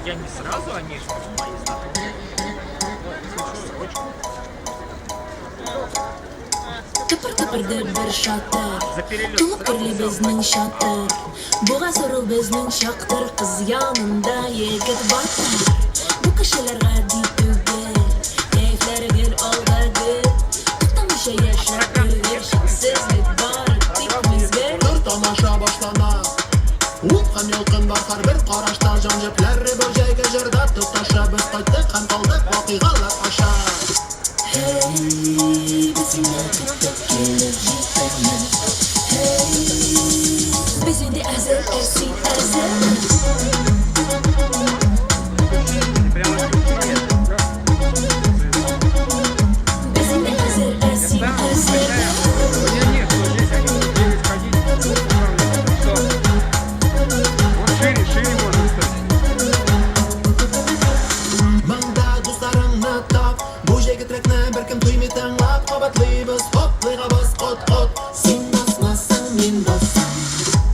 Я не сразу, они мои знакомые. Срочно. Тыпыр-тыпырды бер шатыр. За перелет Тулып сразу керли всё безнең чатыр. Бугаз ул безнең чактыр. Кыз янында егет батыр. Бу кешеләр гади түгел. Кәефләре гел алда гел. Туктамыйча яшәп түгел. Чиксезлек бары тик мизгел. Бер тамаша башлана. Ут һәм ялкын бар һәрбер карашта, җан җепләре бу җәйге җырда тоташа. Без кайттык һәм калдык вакыйгалар аша. Hey, без сине көтеп килеп җиттекме? Hey, без инде әзер, ә син әзерме? Прямо нет, да? Без инде әзер, ә син әзерме? Нет, нет, вот здесь они будут бегать, ходить. Что? Вот шире, шире можно стать. Монда дусларыңны тап, бу җәйге трекны беркем туймый тыңлап, кабатлыйбыз, хоп, бас, кот, кот. Син басмасаң, мин басам.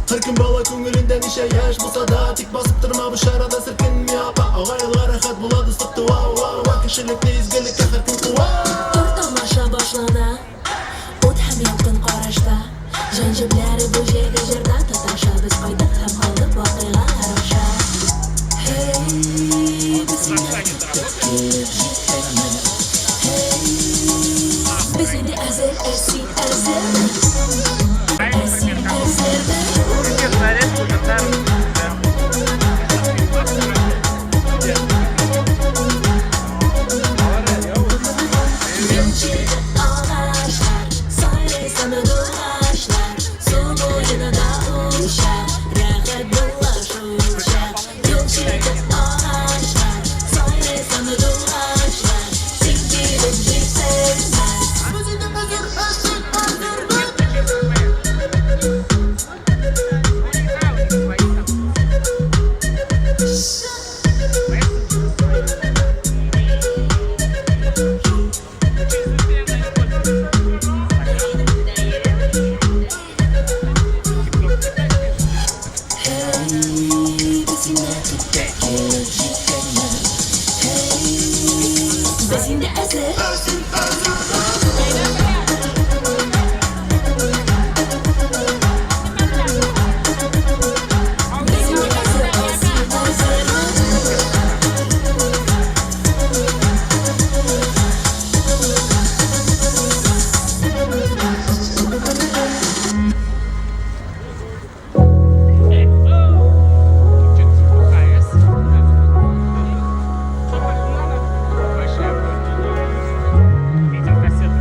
Һәркем бала күңелендә ничә яшь булса да, тик басып торма бу чарада селкенми апа. Агайлар рәхәт була дуслык туа, уа, уа, кешелекне изгелеккә һәркем куа. Тор тамаша башлана. Ут һәм ялкын карашта. Җан җепләре бу җәйге җырда тоташа. Без кайттык һәм калдык вакыйгалар аша. Hey, без сине көтеп килеп җиттекме? Hey, без инде әзер, ә син әзерме? Ә син әзерме? Привет, нарезку, да. Юл агачлар, сайрый сандугачлар, су буенда уча, рәхәт була шулчак. Юл чите агачлар, сайрый сандугачлар, син килеп җитсәң. Без инде әзер, ә син әзерме? Ну, не знаю, у них свои там. Мессенджеры свои. Через VPN они пользуются. Инстаграм. TikTok читать пишет. Hey, без сине көтеп килеп җиттекме? Hey, без инде әзер. Ә син әзерме? Без инде әзер, ә син әзерме? УХС. Большая Видеокассета.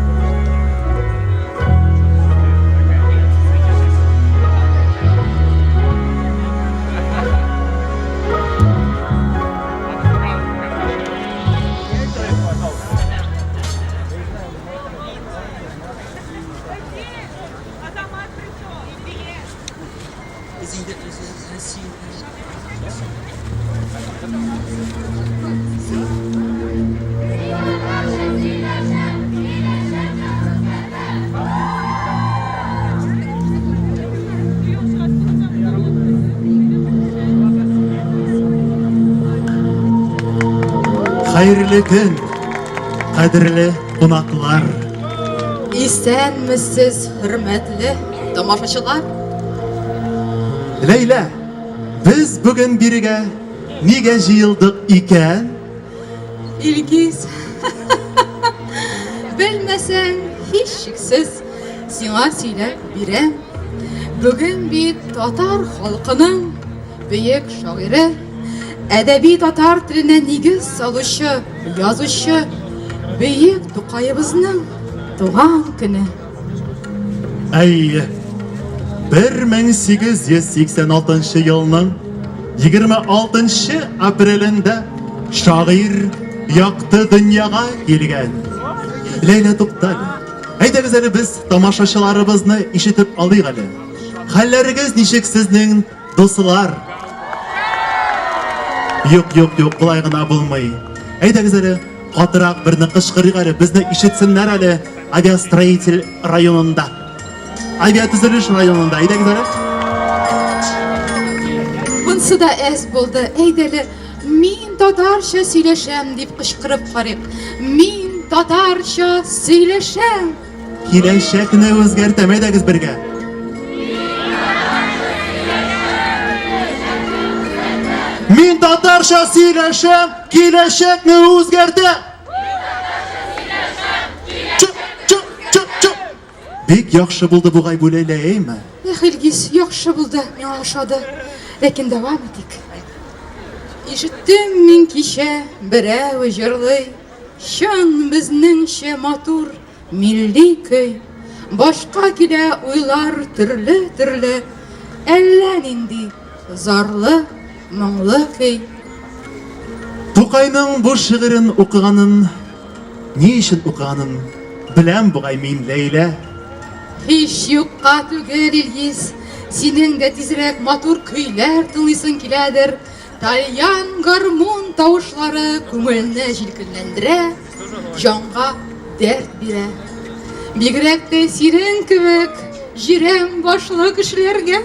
Такая, Без инде әзер, ә син әзерме? Хәерле көн, кадерле кунаклар. Исәнмесез, хөрмәтле тамашачылар. Ләйлә, без бүген бирегә нигә җыелдык икән? Илгиз. Белмәсәң, һичшиксез сиңа сөйләп бирәм. Бүген бит татар халкының бөек шагыйре, әдәби татар теленә нигез салучы, язучы бөек Тукаебызның туган көне. Әйе, 1886 елның 26 апрелендә шагыйрь якты дөньяга килгән. Ләйлә, туктале. Әйдәгез әле без тамашачыларыбызны ишетеп алыйк әле. Хәлләрегез ничек сезнең, дуслар? Юк, юк, юк, болай гына булмый. Әйдәгез әле, катырак берне кычкырыйк әле, безне ишетсеннәр әле авиастроитель районында. Авиатөзелеш районында. Әйдәгез әле. Бунсы да әз булды. Әйдәле, Мин татарча сөйләшәм дип кычкырып карыйк. Мин татарча сөйләшәм. Киләчәкне үзгәртәм, әйдәгез бергә. Мин татарча сөйләшәм, киләчәкне үзгәртәм. Бик яхшы булды бугай бу Ләйлә, әйме? Эх, Илгиз, яхшы булды, миңа ошады. Ләкин дәвам итик. Ишеттем мин кичә берәү җырлый, чын безнеңчә матур милли көй. Башка килә уйлар төрле-төрле, әллә нинди зарлы, моңлы көй. Тукайның бу шигырен укыганын, ни өчен укыганын беләм бугай мин, Ләйлә. Һич юкка түгел, Илгиз, синең дә тизрәк матур көйләр тыңлыйсың киләдер. Тальян гармун тавышлары күңелне җилкенләндерә, җанга дәрт бирә. Бигрәк тә синең кебек җирән башлы кешеләргә.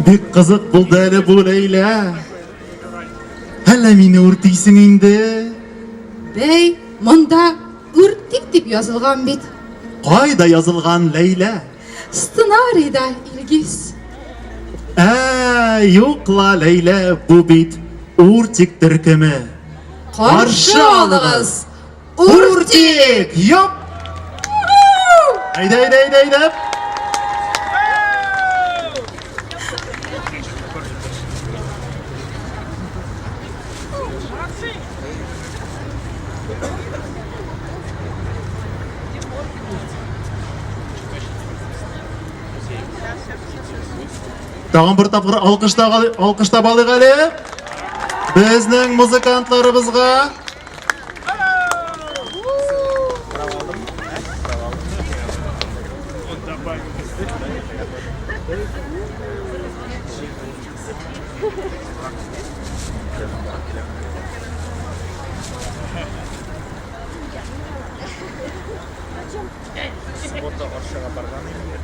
Бик кызык булды әле бу, Ләйлә. Әллә мине үртисең инде? Бәй, монда үртик дип язылган бит. Кайда язылган, Ләйлә? Сценарийда, Илгиз. Ә, юк ла, Ләйлә, бу бит Уртик төркеме. Каршы алыгыз, Уртик! Йоп! Әйдә, әйдә, әйдә, әйдә! Тагын бер тапкыр алкыштап алыйк әле. Безнең музыкантларыбызга. Суббота Арчага барган идем.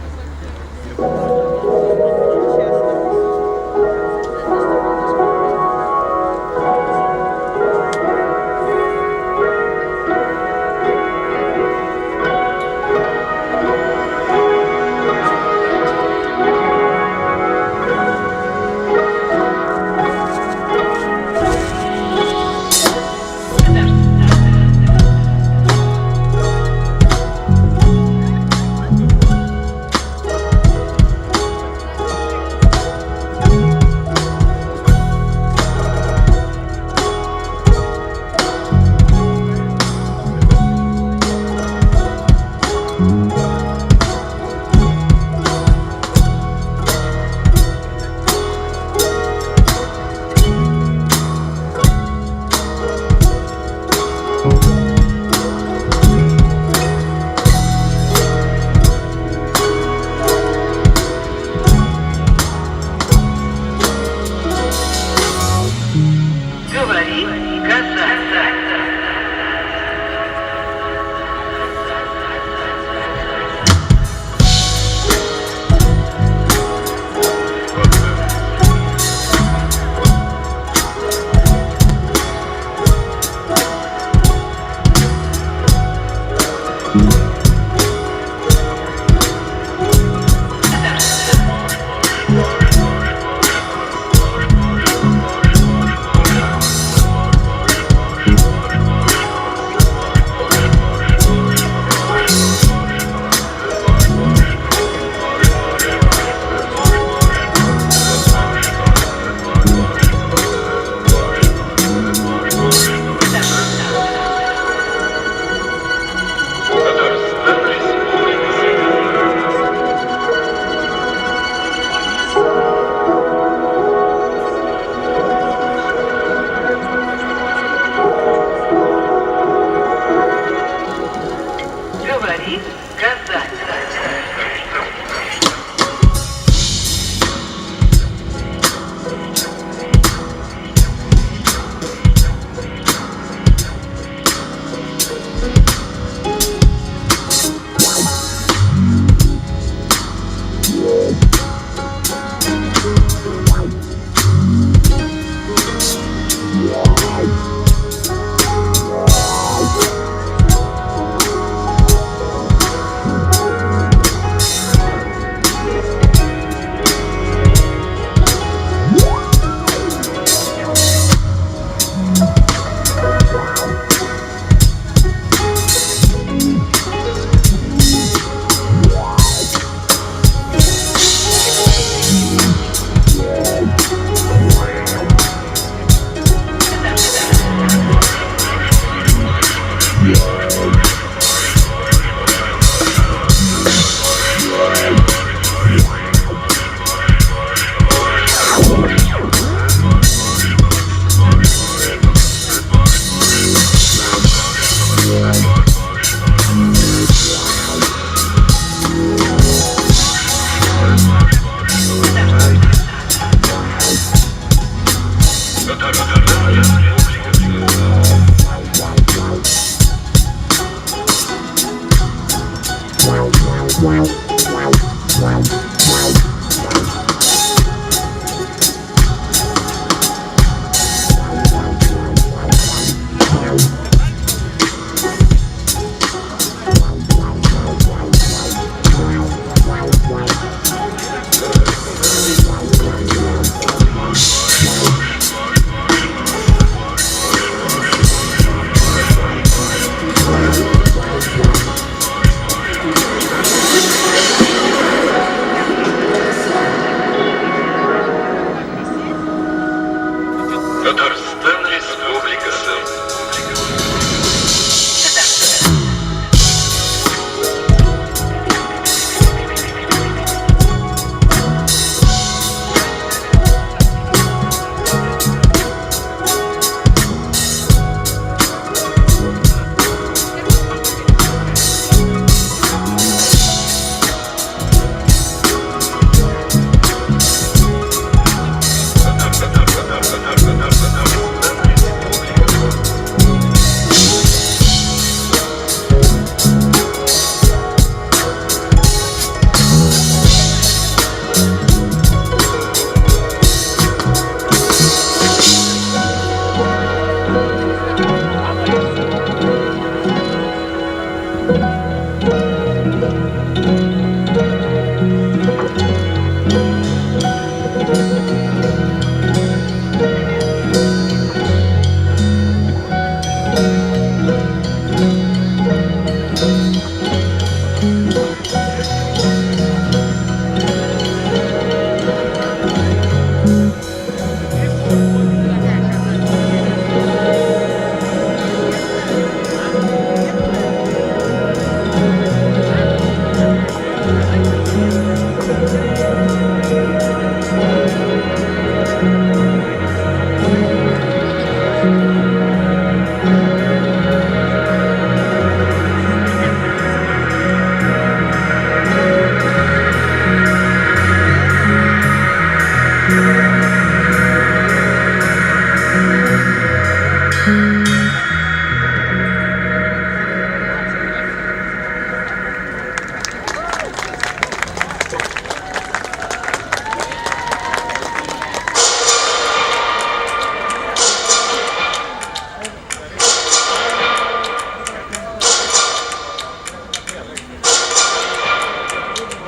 Ну,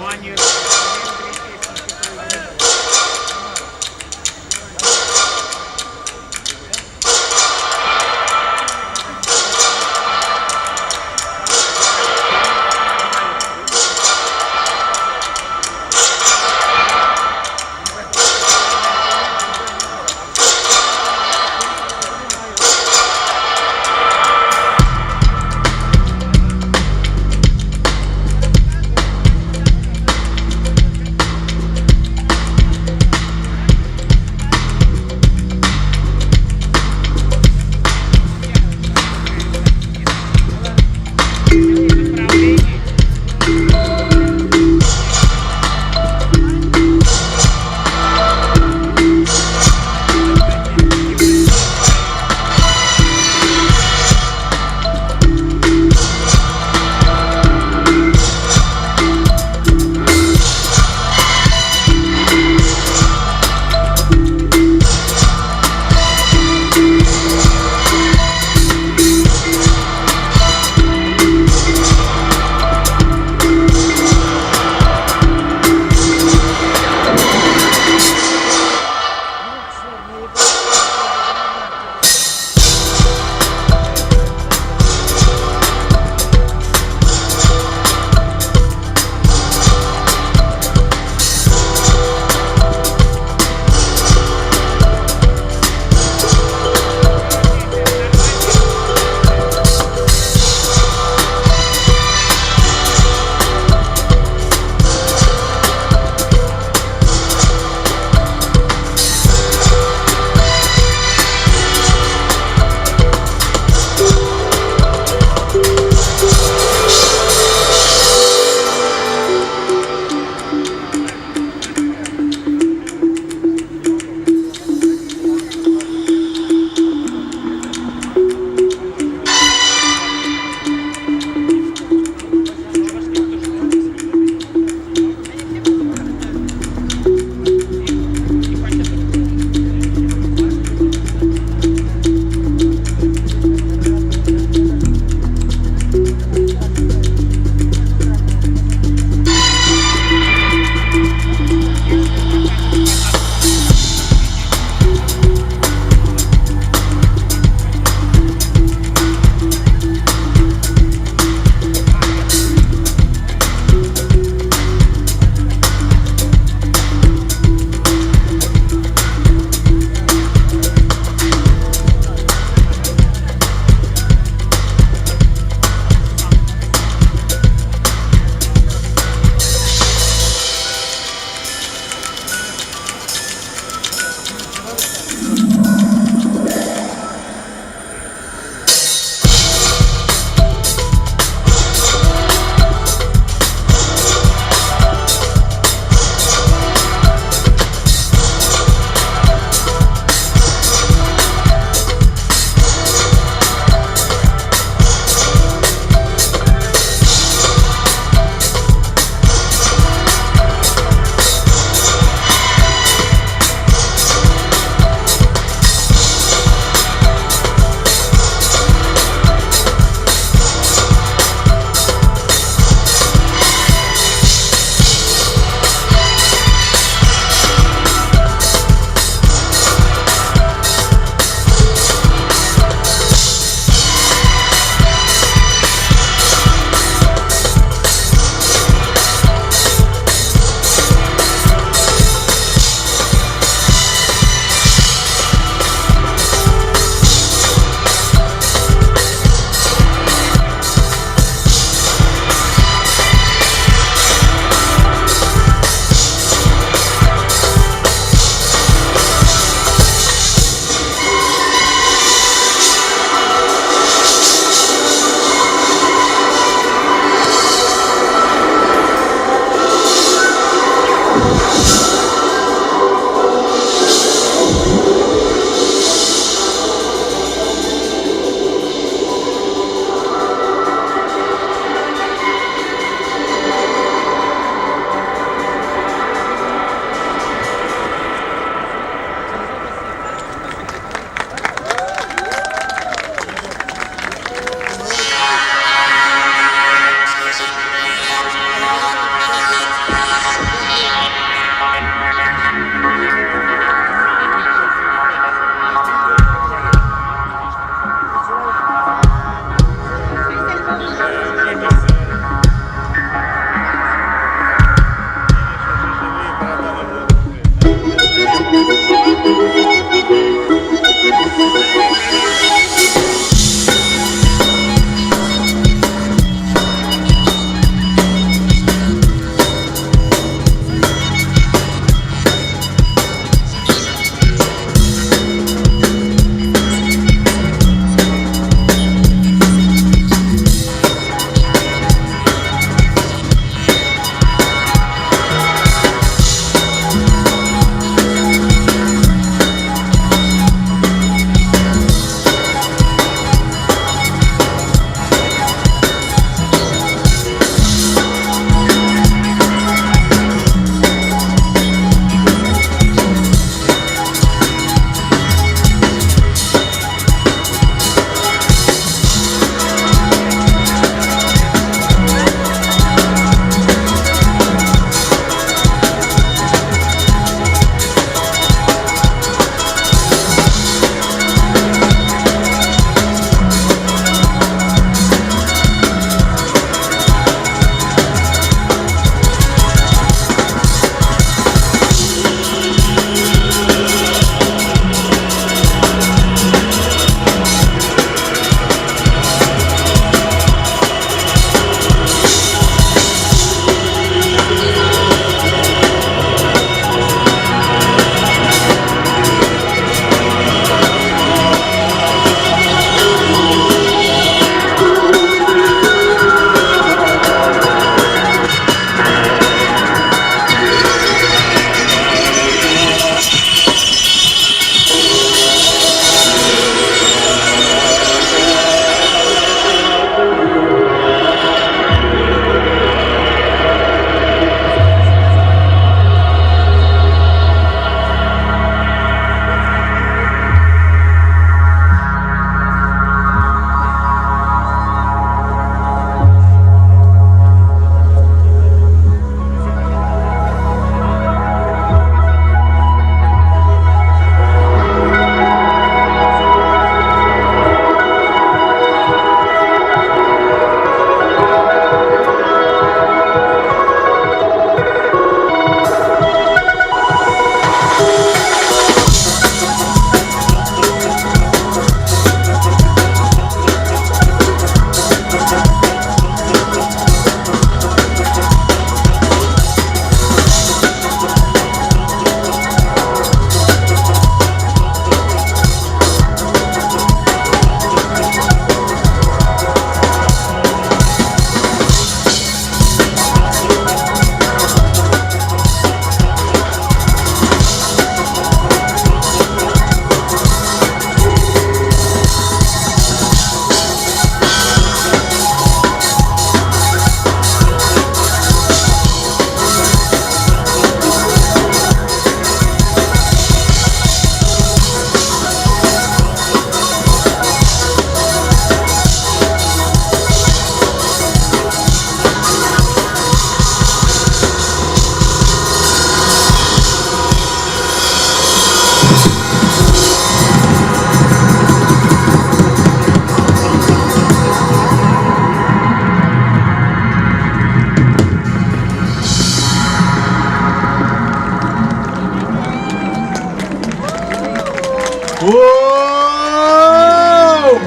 они три песни.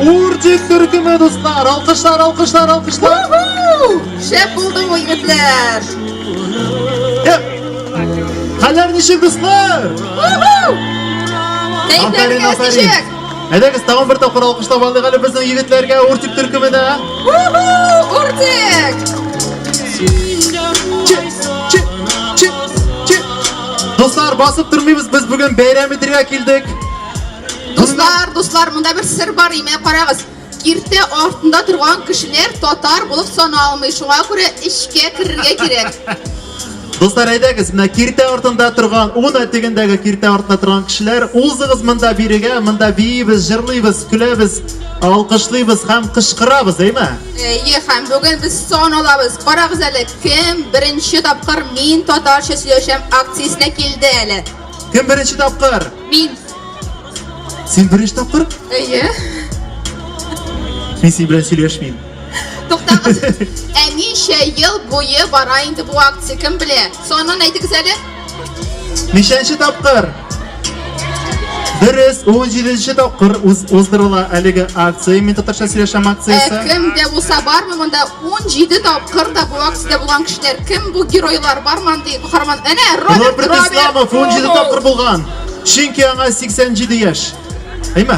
Уртик төркеме, дуслар! Алкышлар, алкышлар, алкышлар! Шәп булды бу, егетләр! Хәлләр ничек, дуслар? Кәефләрегез ничек? Әйдәгез, тагын бер тапкыр алкышлап алыйк әле безнең егетләргә, Уртик төркеменә. Уртик! Дуслар, басып тормыйбыз, без бүген бәйрәм итәргә килдек. Дуслар, дуслар, монда бер сер бар, име, карагыз. Киртә артында торган кешеләр татар булып саналмый, шуңа күрә эчкә керергә кирәк. Дуслар, әйдәгез, менә киртә артында торган, ун әтегендәге киртә артында торган кешеләр, узыгыз монда бирегә, монда биибез, җырлыйбыз, көләбез, алкышлыйбыз һәм кычкырабыз, әйме? Әйе, һәм бүген без сан алабыз. Карагыз әле, кем беренче тапкыр Мин татарча сөйләшәм акциясенә килде әле? Кем беренче тапкыр? Мин. Син беренче тапкыр? Әйе. Мин синең белән сөйләшмим. Туктагыз. Ә ничә ел буе бара инде бу акция, кем белә? Санын әйтегез әле. Ничәнче тапкыр? Дөрес, 17 тапкыр уз, уздырыла әлеге акция. Мин татарча сөйләшәм Ә акциясе. кем дә булса бармы монда 17 тапкыр да бу акциядә булган кешеләр? Кем бу геройлар? Бармы андый каһарман? Әнә, Роберт, Роберт Исламов 17 тапкыр булган. Чөнки аңа 87 яшь. Әйме?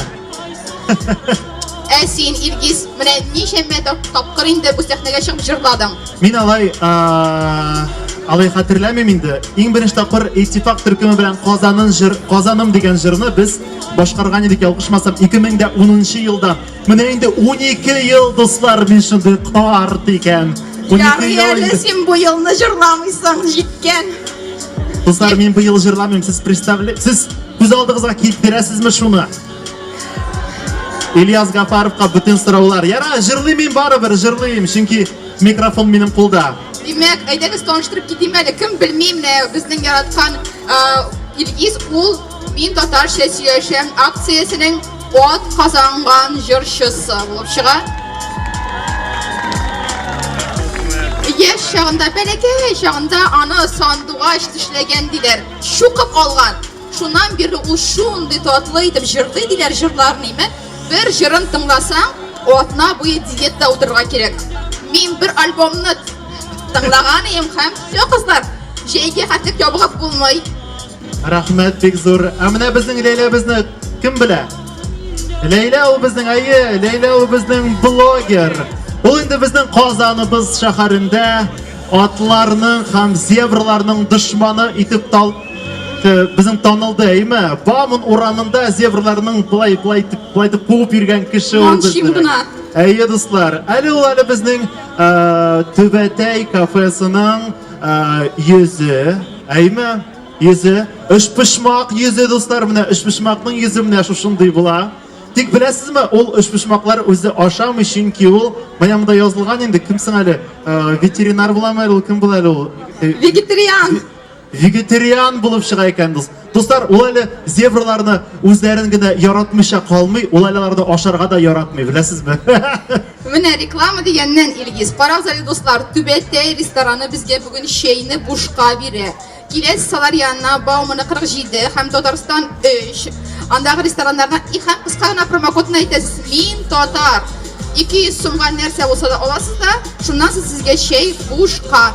Ә син, Илгиз, менә ничәмә тапкыр инде бу сәхнәгә чыгып җырладың? Мин алай, алай хәтерләмим инде. Иң беренче тапкыр Иттифак төркеме белән Казанын җыр, Казаным дигән җырны без башкарган идек, ялгышмасам, 2010 елда. Менә инде 12 ел, дуслар, мин шундый карт икән. 12 ел инде. Син бу елны җырламыйсың, җиткән. Дуслар, мин быел җырламыйм, сез представля, сез күз алдыгызга китерәсезме шуны? Ильяс Гафаровка бөтен сораулар. Яра, җырлыйм мин барыбер, җырлыйм, чөнки микрофон минем кулда. Димәк, әйдәгез таныштырып китим әле. Кем белми, менә безнең яраткан Илгиз ул Мин татарча сөйләшәм акциясенең ат казанган җырчысы булып чыга. Яшь чагында, бәләкәй чагында аны сандугач тешләгән диләр, чукып алган. Шуннан бирле ул шундый татлы итеп җырлый диләр җырларын, име? Бер җырын тыңласаң, атна буе диетта утырырга кирәк. Мин бер альбомны тыңлаган идем һәм все, кызлар, җәйгә хәтлек ябыгып булмый. Рәхмәт бик зур. Ә менә безнең Ләйләбезне кем белә? Ләйлә ул безнең, әйе, Ләйлә ул безнең блогер. Ул инде безнең Казаныбыз шәһәрендә атларның һәм зебраларның дошманы итеп тал безнең танылды, әйме? Бауман урамында зебраларның былай былай итеп, былай итеп куып йөргән кеше ул безнең. Әйе, дуслар. Әле ул әле безнең Төбәтәй кафесының йөзе, әйме? Йөзе, өчпочмак йөзе, дуслар, менә өчпочмакның йөзе менә шушындый була. Тик беләсезме, ул өчпочмаклар үзе ашамый, чөнки ул, менә монда язылган инде, кем соң әле, ветеринар буламы әле ул, кем була әле ул? Вегетариан. Вегетариан булып чыга икән, дус. Дуслар, ул әле зебраларны үзләрен генә яратмыйча калмый, ул әле аларны ашарга да яратмый, беләсезме? Менә реклама дигәннән, Илгиз, карагыз әле, дуслар, Түбәтәй рестораны безгә бүген чәйне бушка бирә. Киләсе салар янына Бауманы 47 һәм Татарстан 3. Андагы рестораннардан и һәм кыска гына промокодны әйтәсез. Мин татар. 200 сумга нәрсә булса да аласыз да, шуннан соң сезгә чәй бушка.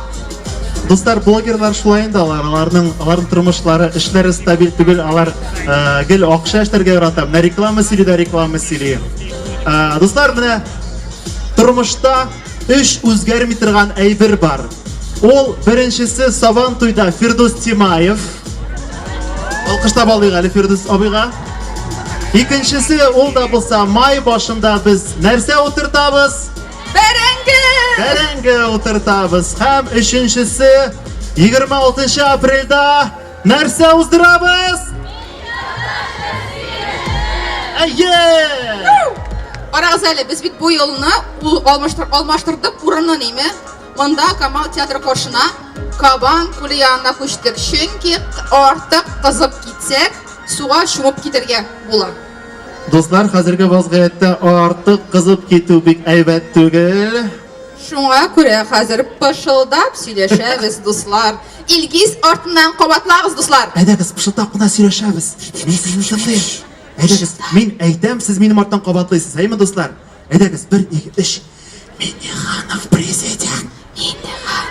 Дуслар, блогерлар шулай инде алар, аларның аларның тормышлары, эшләре стабиль түгел, алар э, гел акча эшләргә ярата. Менә реклама сөйли дә реклама сөйли. Э, дуслар, менә тормышта Өч үзгәрми торган әйбер бар. Ул беренчесе Сабан туйда Фирдүс Тимаев. Алкышлап алыйк әле Фирдүс абыйга. Икенчесе ул да булса май башында без нәрсә утыртабыз? Бәрәңге! Бәрәңге утыртабыз. Һәм өченчесе 26 апрельдә нәрсә уздырабыз? Әйе! Карагыз әле, без бит бу елны ул алмаштыр, алмаштырдык урынны ниме? Монда Камал театры каршына Кабан күле янына күчтек. Чөнки артык кызып китсәк, суга чумып китәргә була. Дуслар, хәзерге вазгыятьтә артык кызып китү бик әйбәт түгел. Шуңа күрә хәзер пышылдап сөйләшәбез, дуслар. Илгиз артыннан кабатлагыз, дуслар. Әйдәгез, пышылдап кына сөйләшәбез. Мин сезне тыңлыйм. Әйдәгез, мин әйтәм, сез минем арттан кабатлыйсыз, әйме, дуслар? Әйдәгез, бер, ике, өч. Миннеханов президент. Миннеханов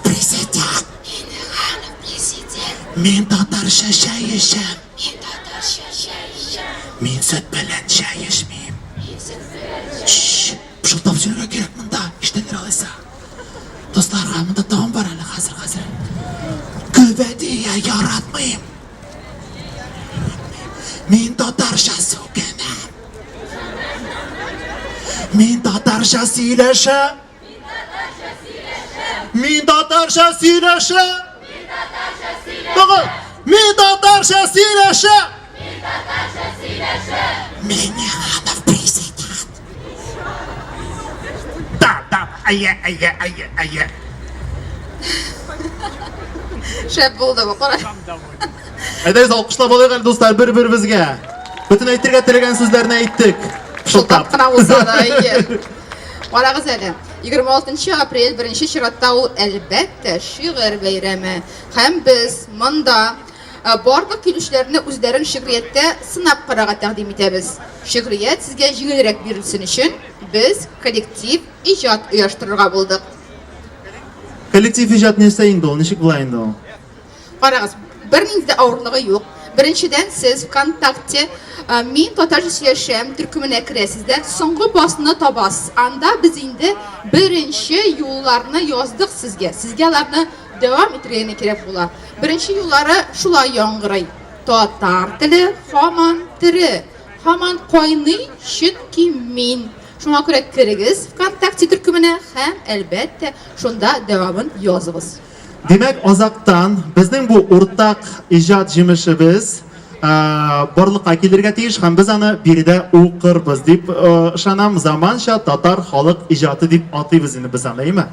президент. Миннеханов президент. Мин татарча чәй эчәм. Мин татарча чәй эчәм. Мин сөт белән чәй эчмим. Мин сөт белән чәй. Шш, пышылдап сөйләргә кирәк монда, ишетәләр алайса. Дуслар, монда тагын бар әле, хәзер, хәзер. Гөбәдия яратмыйм. Мин татарча сүгенәм. Мин татарча сөйләшәм. Мин татарча сөйләшәм. Тагын. Мин татарча сөйләшәм. Миңнеханов президент. Да, да, әйе, әйе, әйе, әйе. Шәп булды бу, кара. Әйдәгез алкышлап алыйк әле, дуслар, бер-беребезгә. Бөтен әйтергә теләгән сүзләрне әйттек. Пышылдап кына булса да, әйе. Карагыз әле, 26 апрель беренче чиратта ул, әлбәттә, шигырь бәйрәме. Һәм без монда э, барлык килүчеләрне үзләрен шигърияттә сынап карарга тәкъдим итәбез. Шигърият сезгә җиңелрәк бирелсен өчен, без коллектив иҗат оештырырга булдык. Коллектив иҗат нәрсә инде ул? Ничек була инде ул? Карагыз, бернинди дә авырлыгы юк. Беренчедән, сез ВКонтакте э, Мин татарча сөйләшәм төркеменә керәсез дә, соңгы постны табасыз. Анда без инде беренче юлларны яздык сезгә. Сезгә аларны дәвам итәргә генә кирәк була. Беренче юллары шулай яңгырый. Татар теле һаман тере, һаман кайный, чөнки мин. Шуңа күрә керегез ВКонтакте төркеменә һәм, әлбәттә, шунда дәвамын языгыз. Димәк, азактан безнең бу уртак иҗат җимешебез барлыкка килергә тиеш һәм без аны биредә укырбыз дип ышанам. Заманча татар халык иҗаты дип атыйбыз инде без аны, әйеме?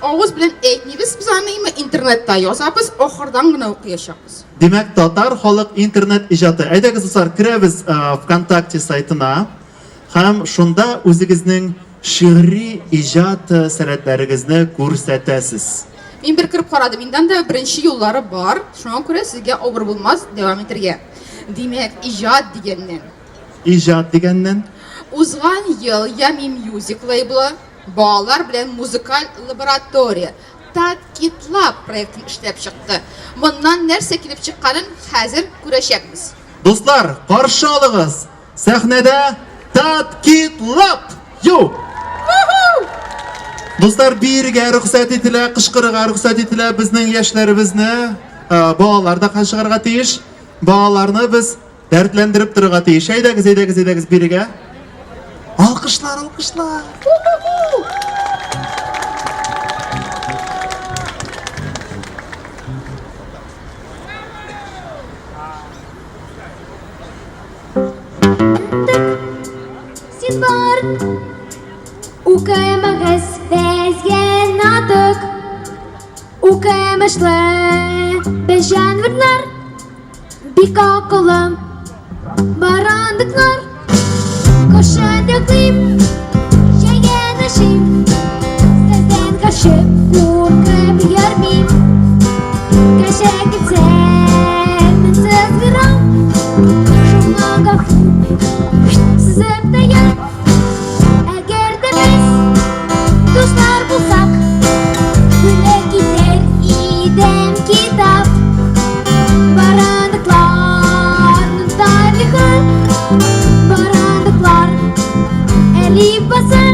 Авыз белән әйтмибез без аны, әйеме, интернетта язабыз, ахырдан гына укыячакбыз. Димәк, татар халык интернет иҗаты. Әйдәгез, дуслар, керәбез ВКонтакте сайтына һәм шунда үзегезнең Шигъри иҗат сәләтләрегезне күрсәтәсез. Мин бер кереп карадым, инде анда беренче юллары бар, шуңа күрә сезгә авыр булмас дәвам итәргә. Димәк, иҗат дигәннән. Иҗат дигәннән. Узган ел Yummy Music лейблы балалар белән музыкаль лаборатория Таткитлаб проектын эшләп чыкты. Моннан нәрсә килеп чыкканын хәзер күрәчәкбез. Дуслар, каршы алыгыз! Сәхнәдә Таткитлап! Йоу! Дуслар, биергә рөхсәт ителә, кычкырырга рөхсәт ителә безнең яшьләребезне. Э, балалар да чыгарга тиеш. Балаларны без дәртләндереп торырга тиеш. Әйдәгез, әйдәгез, әйдәгез бирегә. Алкышлар, алкышлар. Син бар, укымагыз безгә натык, Укымышлы без җанварлар, бик акыллы барандыклар. Кышын йоклыйм, җәен ашыйм, Сездән качып, куркып йөрмим. Кеше китсә, мин сызгырам, Шуңа гафу, сызып таям. Әгәр дә без дуслар булсак, Бүләк итәр идем китап. Барандыкларның тарихы, Барандыклар әлифбасы.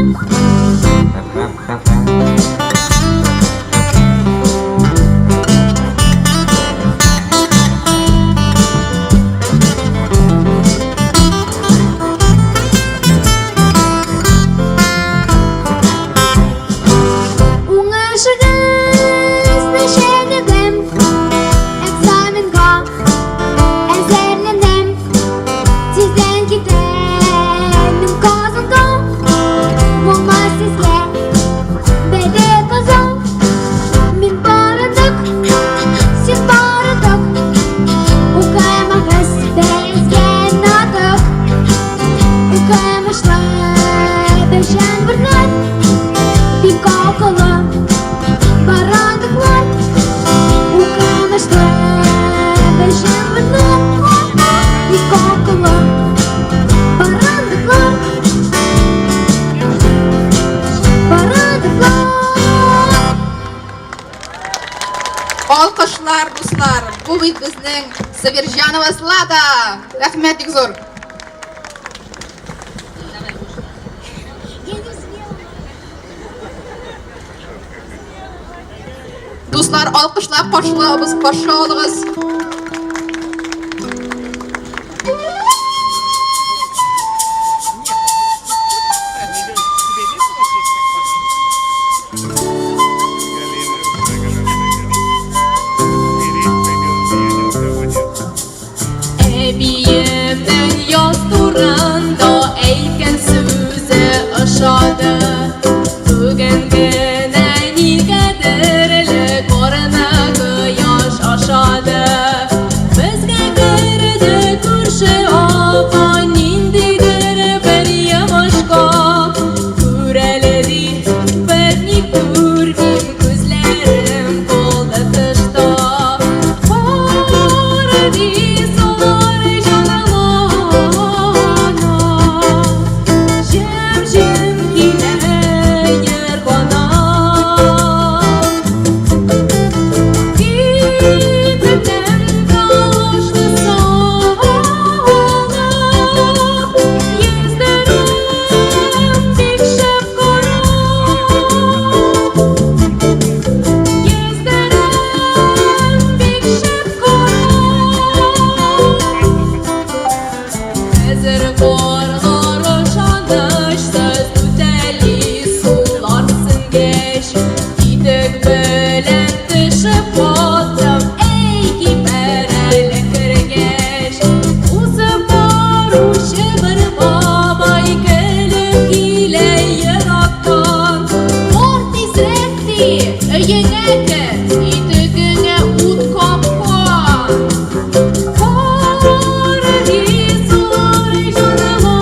Уңышыгыз нәшәнедем. Алкышлар, дуслар. Бу бит безнең Сабирҗанова Злата. Рәхмәт бик зур. Дуслар, алкышлап каршылабыз, каршы алыгыз. Әбиемнең яз турында әйткән сүзе ошады. Бүген генә никадәрле карны кояш ашады. Безгә керде күрше апа ниндидер бер йомышка. Күр әле ди, берни күрмим, күзләрем калды тышта. Кара ди, сулар җанлана, җем-җем килә еркана. Китектән калышты салып, йөзләрем бик шәп кара. Йөзләрем бик шәп кара. Хәзер карлар ышанычсыз түтәли сулар сеңгәч, итек белән төшеп каттым, әй кибәр әле кергәч. Узып баручы бер бабай көлеп килә ерактан. Бар тизрәк ди, өеңә кер, итегеңә ут капкан. Кара ди, сулар җанлана,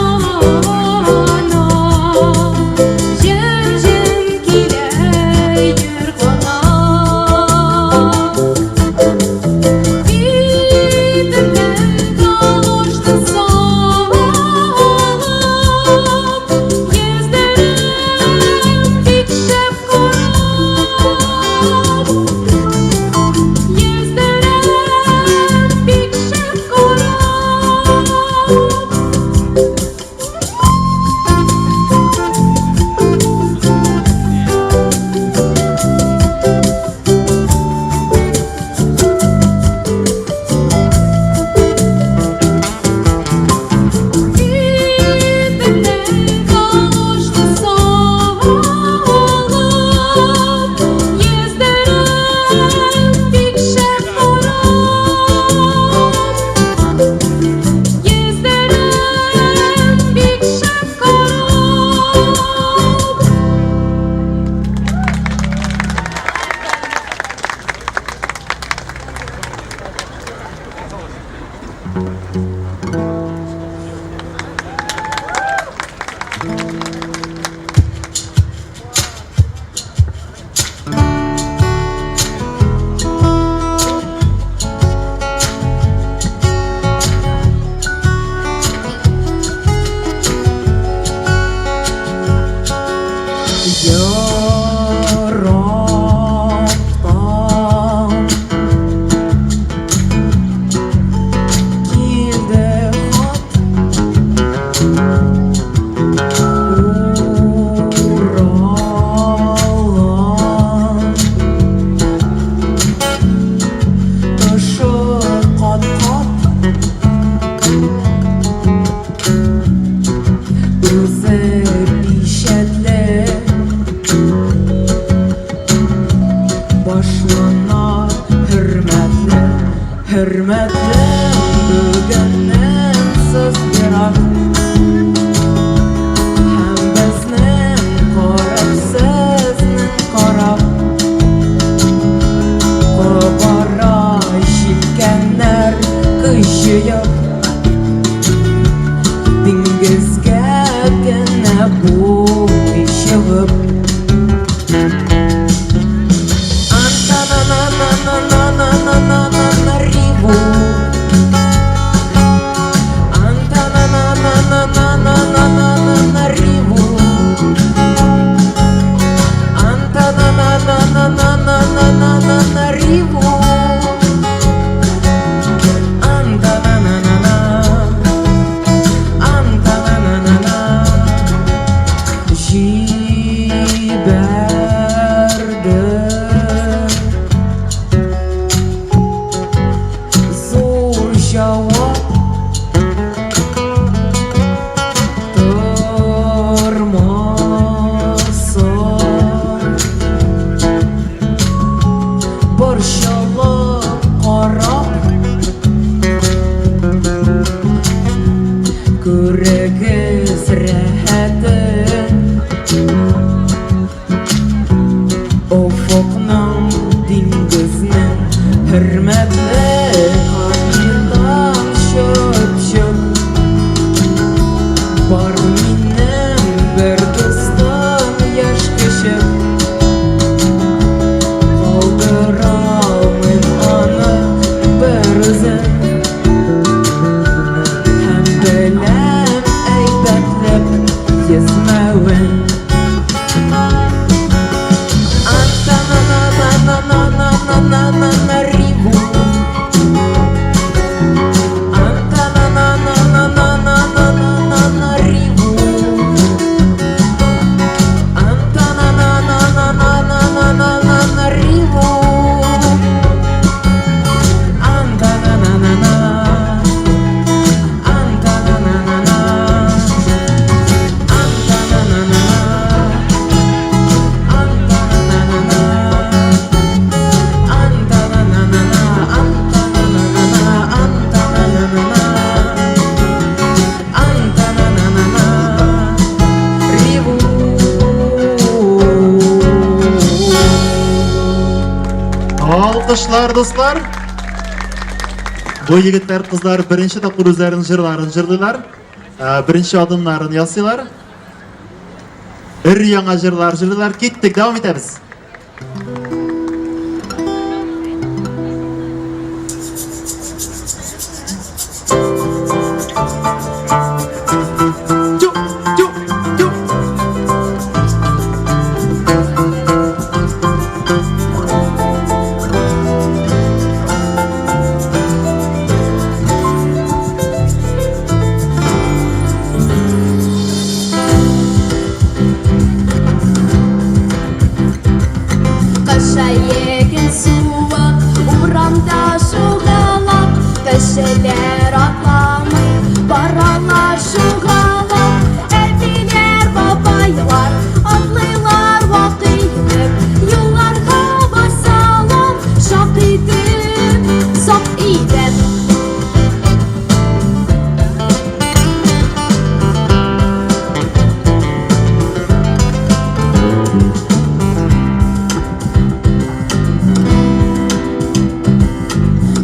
җем-җем килә еркана. Итектән калышты салып, йөзләрем бик шәп карап. Йөзләрем бик шәп карап. Итектән калышты салып, йөзләрем бик шәп карап. Йөзләрем бик шәп карап. Ерактан килде хат, Уралан Ташы кат-кат, Үзе пичәтле. Башлана хөрмәтле, хөрмәтле бүгеннән сез ерак. Һәм безнең кораб сезнең кораб. Кабара җилкәннәр көч җыеп. Диңгезгә генә булмый чыгып. Антананананананананананриву. Антананананананананананриву. Антананананананананананриву. Хөрмәтле капитан Чыпчык, Бар минем бер дустым яшь көчек. Калдыра алмыйм аны бер үзен. Һәм беләм әйбәтләп йөзмәвен. Алкышлар, дуслар. Бу егетләр, кызлар беренче тапкыр үзләренең җырларын җырлыйлар. Ә, Беренче адымнарын ясыйлар. Өр-яңа җырлар җырлыйлар. Киттек, дәвам итәбез. Тю, тю, тю. Кыш ае көн суык, урамда шугалак, кешеләр атламый, баралар шугалак. Әбиләр, бабайлар атлыйлар вак итеп, юлларга басалар, шак итеп, сак итеп.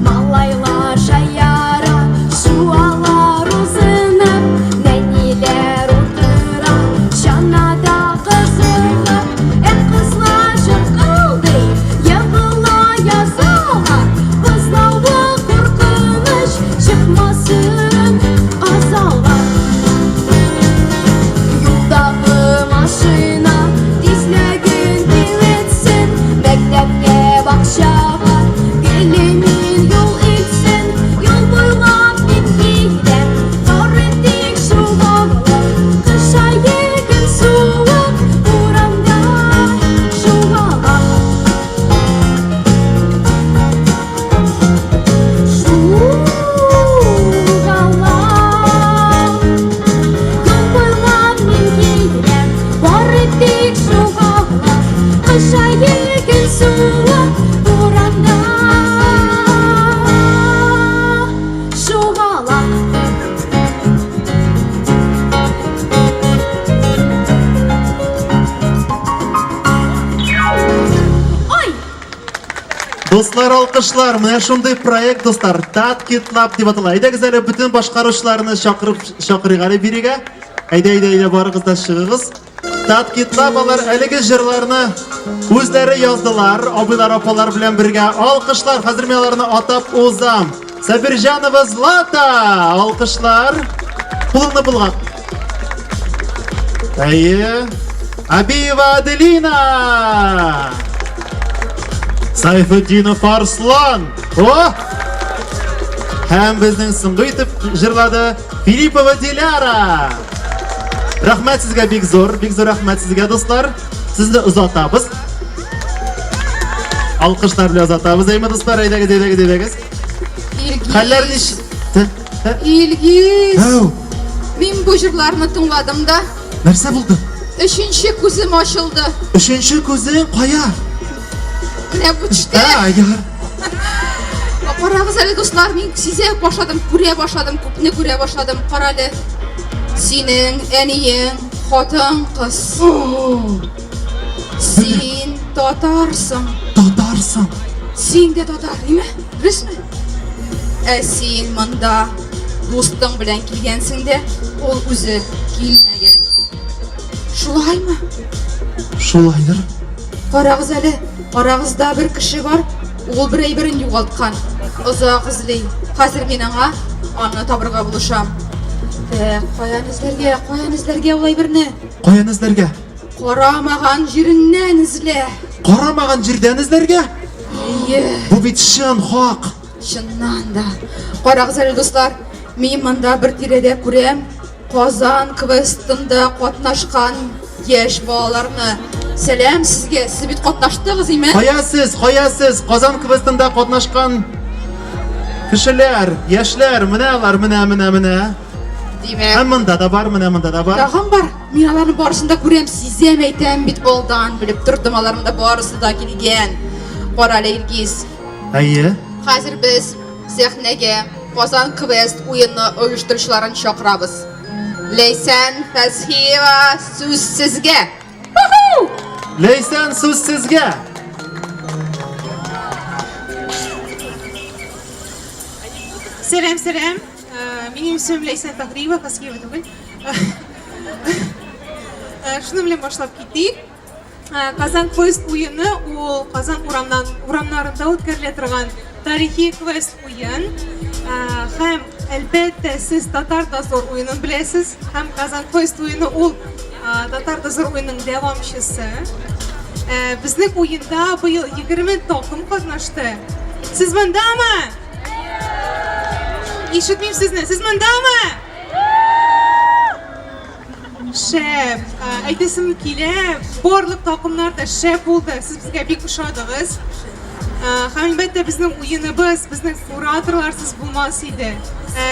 Малайлар шаяра, шуалар узынып, нәниләр утыра, чанада кызынып, ә кызлар чыркылдый, егыла язалар, бозлавы куркыныч, чыкмасын казалар. Юлдагы машина тизлеген киметсен, мәктәпкә, бакчага гел имин юл итсен. Юл буйлап мин киләм, бары тик шугалак, кыш ае көн суык, урамда шугалак. Шугалак. Юл буйлап мин киләм, бары тик шугалак, кыш ае көн суык, урамда шугалак. Ой! Дуслар, алкышлар, менә шундый проект, дуслар, Таткит Лаб дип атала. Әйдәгез әле бөтен башкаручыларны чакырып чакырыйк әле бирегә. Әйдә, әйдә, әйдә, барыгыз да чыгыгыз. Таткит Лаб алар әлеге җырларны үзләре яздылар, абыйлар, апалар белән бергә. Алкышлар, хәзер мин аларны атап узам. Сабирҗанова Злата, алкышлар. Кулыңны болгат. Әйе. Абиева Аделина. Сайфетдинов Арслан. О! Һәм безнең соңгы итеп җырлады Филиппова Диляра. Рәхмәт сезгә бик зур, бик зур рәхмәт сезгә, дуслар. Сезне озатабыз. Алкышлар белән озатабыз, әйме, дуслар, әйдәгез, әйдәгез, әйдәгез. Хәлләр Илгиз, нич? Т- т- Илгиз. Әү, Мин бу җырларны тыңладым да, нәрсә булды? өченче күзем ачылды. Өченче күзең кая? Менә бу төштә. Ә, яр. Карагыз әле, дуслар, мин сизә башладым, күрә башладым, күпне күрә башладым. Карале. Синең әниең хатын кыз. Син татарсың. Татарсың. Син дә татар, димә? Ә син монда дустың белән килгәнсең дә, ул үзе килмәгән. Шулаймы? Шулайдыр. Карагыз әле, арагызда бер кеше бар, ул бер әйберен югалткан. Озак эзли. Хәзер мин аңа аны табырга булышам. Так, каян эзләргә, каян эзләргә ул әйберне? Каян эзләргә? Карамаган җиреннән эзлә. Карамаган җирдән эзләргә? Әйе. Бу бит чын хак. Чыннан да. Карагыз әле, дуслар, мин монда бер тирәдә күрәм Казан квестында катнашкан яшь балаларны. Сәлам сезгә, сез бит катнаштыгыз, име? Кая сез, кая сез, Казан квестында катнашкан кешеләр, яшьләр, менә алар, менә, менә, менә. Димәк. Һәм монда да бар, менә монда да бар. Тагын бар. Мин аларны барысын да күрәм, сизәм, әйтәм бит алдан, белеп тордым, алар монда барысы да килгән. Кара әле, Илгиз. Әйе. Хәзер без сәхнәгә Казан квест уены оештыручыларын чакырабыз. Ләйсән Фәсхиева, сүз сезгә! Ләйсән, сүз сезгә! Сәлам, сәлам. Минем исемем Ләйсән Фәхриева, Фәсхиева түгел. Шуның белән башлап китик. Казан квест уены ул Казан урамнан, урамнарында үткәрелә торган тарихи квест уен. Һәм әлбәттә сез Татар дозор уенын беләсез. Һәм Казан квест уены ул Татар дозор уенының дәвамчысы. Безнең уенда быел 20 такым катнашты. Сез мондамы? Ишетмим сезне. Сез мондамы? Шәп! Әйтәсем килә, барлык такымнар да шәп булды. Сез безгә бик ошадыгыз. Һәм әлбәттә безнең уеныбыз, безнең кураторларсыз булмас иде.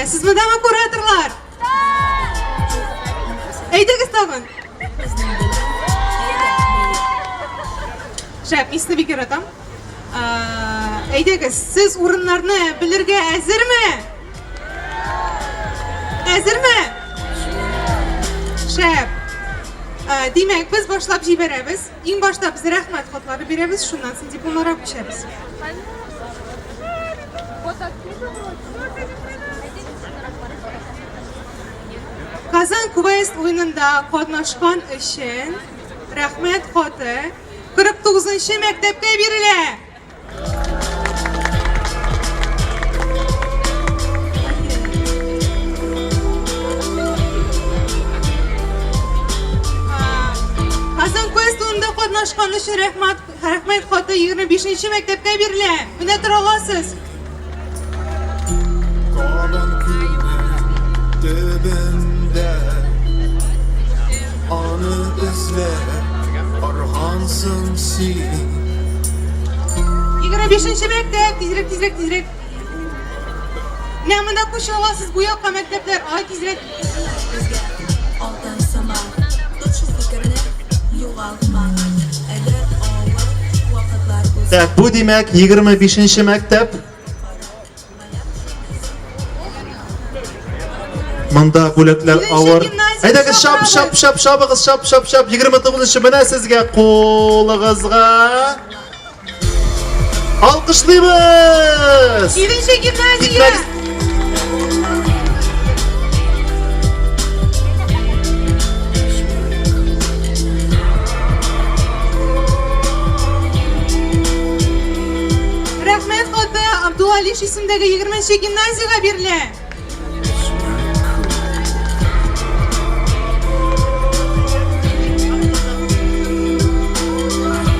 Сез мондамы кураторлар? Әйдәгез тагын. Шәп, мин сезне бик яратам. Әйдәгез, сез урыннарны белергә әзерме? Әзерме? Шәп. Ә, димәк, без башлап җибәрәбез. Иң башта без рәхмәт хатлары бирәбез, шуннан соң дипломнарга күчәбез. Казан квест уенында катнашкан өчен рәхмәт хаты 49 мәктәпкә бирелә. Казан квест уенында катнашкан өчен рәхмәт, рәхмәт хаты 25 мәктәпкә бирелә. Менә тора аласыз. Кабан күлнең төбендә Аны эзләп аргансың син. 25 мәктәп, тизрәк, тизрәк, тизрәк. Менә монда күчә аласыз бу якка мәктәпләр. Ай, тизрәк. Безгә алтын сыман. Тот шул фикерне, югалтма. Әгәр авыр вакытлар булса. Так, бу димәк 25 мәктәп. Монда бүләкләр авыр. Әйдәгез, шап, шап, шап, шабыгыз, шап, шап, шап. 29-нчы менә сезгә кулыгызга. Алкышлыйбыз! Җиденче гимназия! Рәхмәт хаты Абдулла Алиш исемдәге 20 гимназиягә бирелә.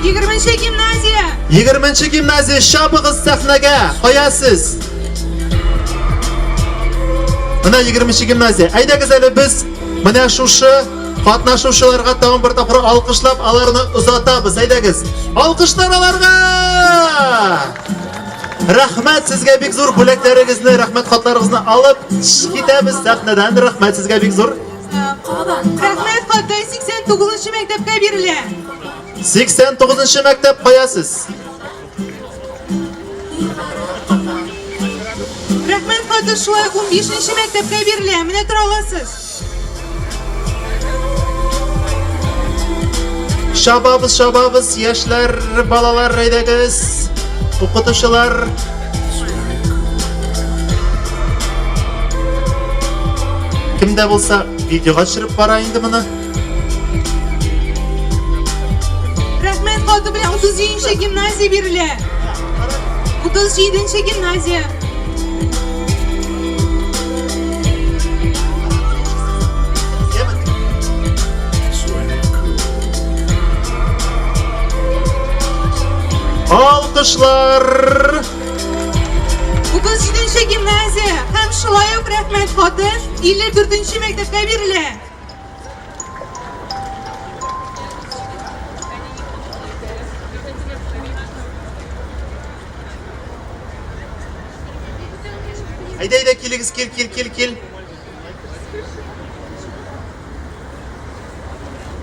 Егерменче гимназия! Егерменче гимназия, чабыгыз сәхнәгә! Кая сез? Менә егерменче гимназия. Әйдәгез әле без менә шушы катнашучыларга тагын бер тапкыр алкышлап аларны озатабыз. Әйдәгез. Алкышлар аларга! Рәхмәт сезгә бик зур бүләкләрегезне, рәхмәт хатларыгызны алып китәбез сәхнәдән. Рәхмәт сезгә бик зур. Рәхмәт хаты 89 мәктәпкә бирелә. 89 мәктәп кая сез? Рәхмәт хаты шулай 15 мәктәпкә бирелә. Менә тора аласыз. Чабабыз, чабабыз, яшьләр, балалар, әйдәгез. Укытучылар. Кем дә булса видеога төшереп бара инде моны. Рәхмәт хаты белән 37 нче гимназия бирелә. 37 нче гимназия. Алкышлар! 37 нче гимназия һәм шулай ук рәхмәт хаты 54 нче мәктәпкә бирелә. Әйдә, әйдә, килегез, кил, кил, кил, кил.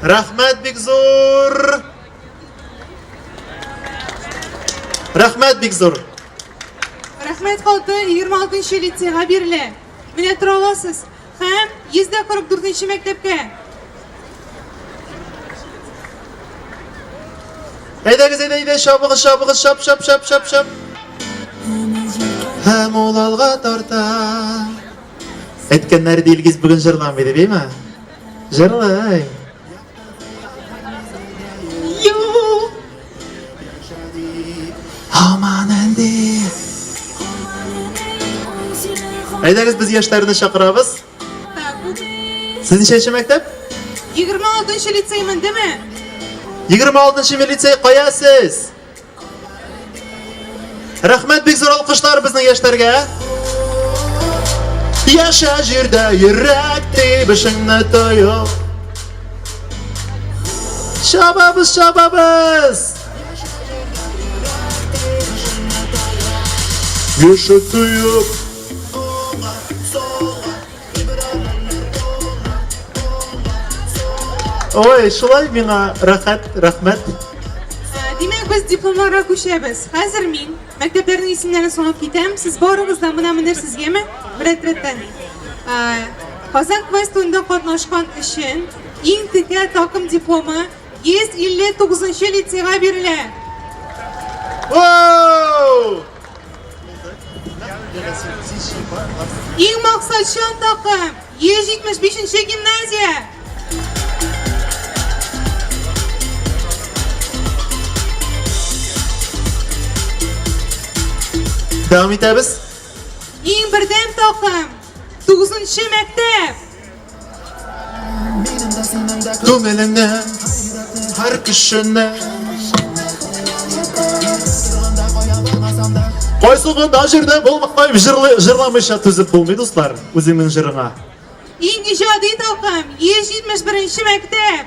Рәхмәт бик зур. Рәхмәт бик зур. Рәхмәт хаты 26 нчы лицейга бирелә. Менә тора аласыз. Һәм 144 нче мәктәпкә. Әйдәгез, әйдә, әйдә, чабыгыз, чабыгыз, чап, чап, чап, чап, чап. Һәм ул алга тарта. Әйткәннәр иде, Илгиз бүген җырламый дип, әйме? Җырлый. Юк. Һаман инде. Әйдәгез, без яшьләрне чакырабыз. Сез ничәнче мәктәп? 26 лицей мендеме? 26 лицей кая сез? Рәхмәт бик зур алкышлар безнең яшьләргә. Яшә җирдә йөрәк тибешеңне тоеп. Чабабыз, чабабыз! Яшә тоеп. Ой, шулай миңа рәхәт, рәхмәт. Э, димәк, без дипломнарга күчәбез. Хәзер мин мәктәпләрнең исемнәрен санап китәм. Сез барыгыз да менә менерсезгәме? Рәт-рәттән. Э, Казан квест уенында катнашкан өчен иң текә такым дипломы 159 лицейга бирелә. Воу! Иң максатчан такым 175 нче гимназия. Дәвам итәбез. Иң бердәм такым 9 нчы мәктәп. Күңелеңне һәр кешене Кайсы гына җирдә булмай җырламыйча түзеп булмый, дуслар, үзеңнең җырыңа. Иң иҗади такым 171 мәктәп.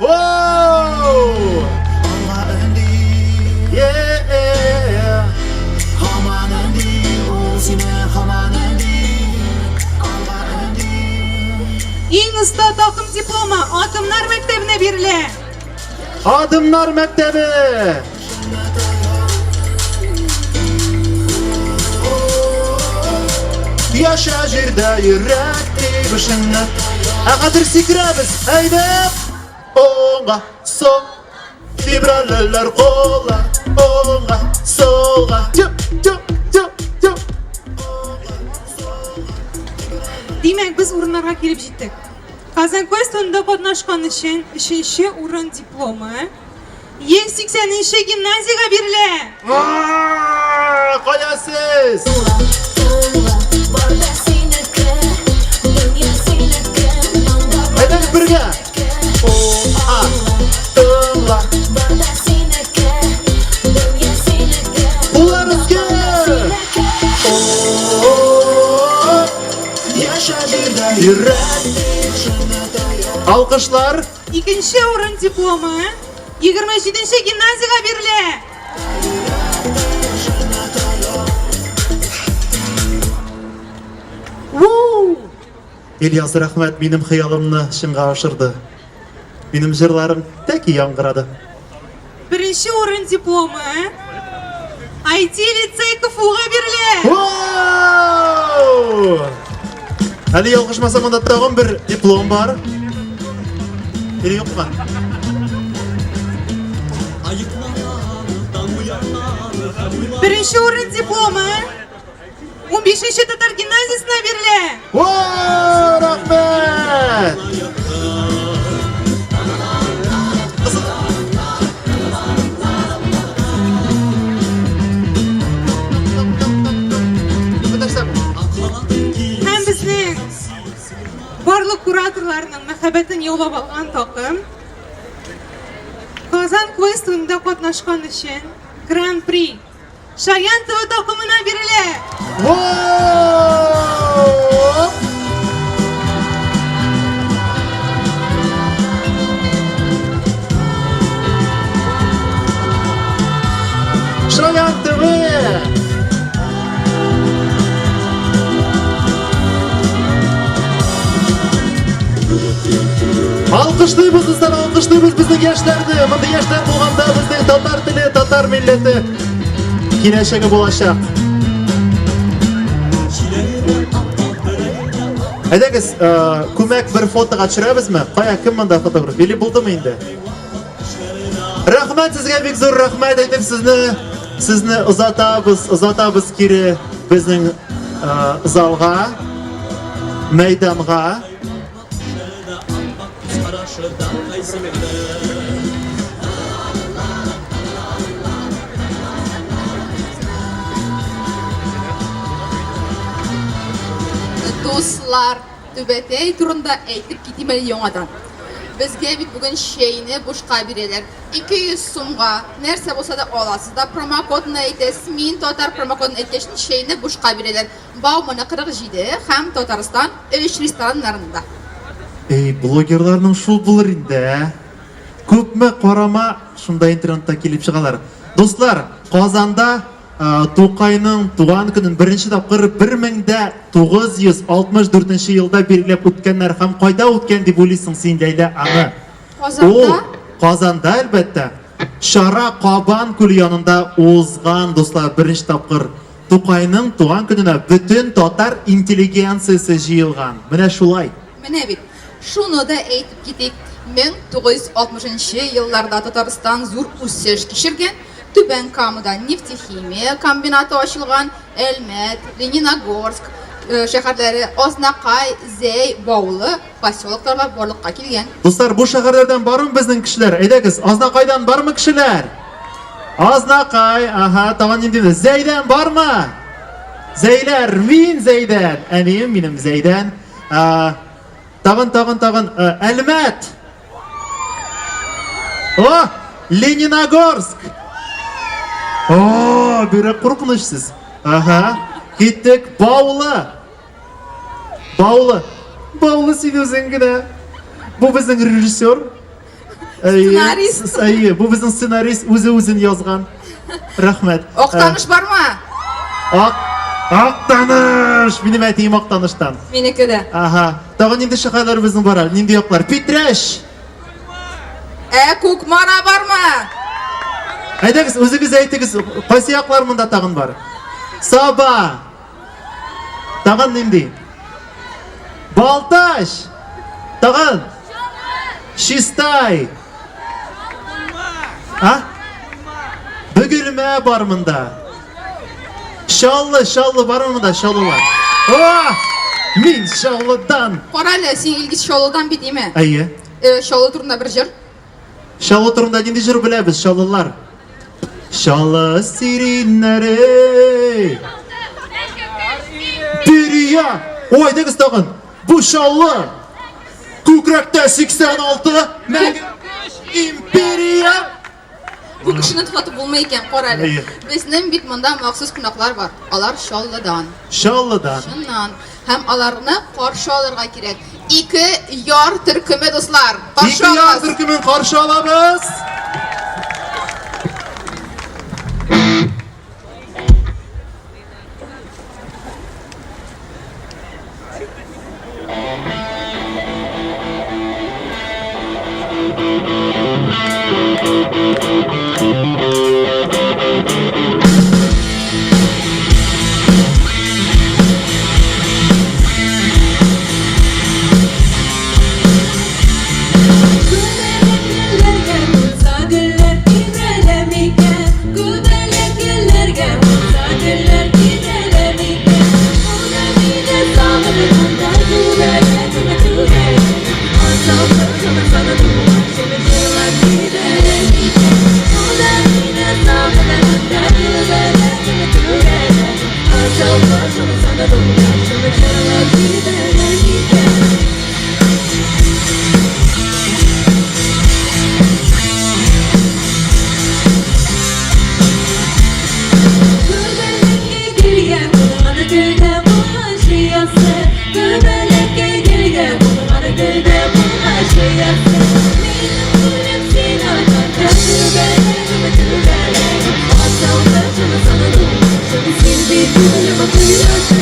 Воу! Yeah! Иң оста такым дипломы Адымнар мәктәбенә бирелә. Адымнар мәктәбе! Яшә җирдә йөрәк тибешеңне. Ә хәзер сикерәбез, әйдә! Оңга, сол, вибралеләр куллар, оңга, солга, тюп, тюп, тюп, тюп. Димәк, без урыннарга килеп җиттек. Казан квестында катнашкан өчен өченче урын дипломы 180 нче гимназиягә бирелә. Кая сез? Әйдәгез бергә. О, а, тыңла. Куллар өскә. Йөрәк. Алкышлар. Икенче урын дипломы 27 нче гимназиягә бирелә. Ильяс, рәхмәт, минем хыялымны чынга ашырды. Минем җырларым тәки яңгырады. Беренче урын дипломы IT лицей КФУга бирелә. Әле ялгышмасам, монда тагын бер диплом бар. Или юкмы? Беренче урын дипломы 15 татар гимназиясенә бирелә. О, рәхмәт! Һәм безнең барлык кураторларның мәхәббәтен яулап алган такым Казан квест уенында катнашкан өчен Гран-при Шаян ТВ такымына бирелә. Шаян ТВ! Алкышлыйбыз, дуслар, алкышлыйбыз безнең яшьләрне. Мондый яшьләр булганда безнең татар теле, татар милләте киләчәге булачак. Әйдәгез, э, күмәк бер фотога төшерәбезме? Кая, кем монда фотограф? Или булдымы инде? Рәхмәт сезгә, бик зур рәхмәт әйтеп сезне, сезне озатабыз, озатабыз кире безнең э, залга, мәйданга. Дуслар, түбәтәй турында әйтеп китим әле яңадан. Безгә бит бүген чәйне бушка бирәләр. 200 сумга нәрсә булса да аласыз да промокодны әйтәсез. Мин татар промокодын әйткәч, чәйне бушка бирәләр. Баумана 47 һәм Татарстан 3 рестораннарында. Эй, блогерларның шул булыр инде, ә? Күпме карама, шунда интернетта килеп чыгалар. Дуслар, Казанда Тукайның туган көнен беренче тапкыр 1964 елда билгеләп үткәннәр һәм кайда үткән дип уйлыйсың син, Ләйлә, аны? Казанда? Ул Казанда, әлбәттә. Чара Кабан күле янында узган, дуслар, беренче тапкыр. Тукайның туган көненә бөтен татар интеллигенциясе җыелган. Менә шулай. Менә бит. Шуны да әйтеп китик, 1960 нчы елларда Татарстан зур үсеш кичергән, Түбән Камада нефтехимия комбинаты ачылган, Әлмәт, Лениногорск шәһәрләре, Азнакай, Зәй, Баулы поселоклары барлыкка килгән. Дуслар, бу шәһәрләрдән бармы безнең кешеләр? Әйдәгез, Азнакайдан бармы кешеләр? Азнакай, ага, тагын нинди? Зәйдән бармы? Зәйләр, мин Зәйдән. Әнием минем Зәйдән. Тагын, тагын, тагын, Әлмәт. О, Лениногорск. О, бирәк куркыныч сез. Ага, киттек, Баулы. Баулы. Баулы син үзең генә. Бу безнең режиссер. Сценарист. Әйе, бу безнең сценарист үзе үзен язган. Рәхмәт. Актаныш бармы? Ак Актаныш! Минем әтием Актаныштан. Минеке дә. Ага. Тагын нинди шәһәрләр безнең бар әле? Нинди яклар? Питрәч! Ә Кукмара бармы? Әйдәгез, үзегез әйтегез, кайсы яклар монда тагын бар? Саба! Тагын нинди? Балтач! Тагын! Чистай! А? Бөгелмә бар монда. Чаллы, Чаллы бармы монда, Чаллылар? О! Мин Чаллыдан. Кара әле, син Илгиз Чаллыдан бит, име? Әйе. Э, Чаллы турында бер җыр. Чаллы турында нинди җыр беләбез, чаллылар? Чаллы сириннәре. Перия! Ой, әйдәгез тагын. Бу Чаллы. Күкрәктә 86 мәңге империя. Бу кешене туктатып булмый икән, кара әле. Әйе. Безнең бит монда махсус кунаклар бар. Алар Чаллыдан. Чаллыдан. Чыннан. Һәм аларны каршы алырга кирәк. Ике яр төркеме, дуслар. Каршы Ике яр алабыз. төркемен каршы алабыз. Күңелем гөлләргә тулса. сандугачым, җырлап җибәрер микән? Күбәләккә гөлгә кунган гөлдә булгач оясы, Күбәләккә гөлгә кунган гөлдә булгач оясы. Минем күңелем сиңа тарта, күбәләгем, күбәләгем, Асыл кошым, сандугачым, син бит күңелем кояшы.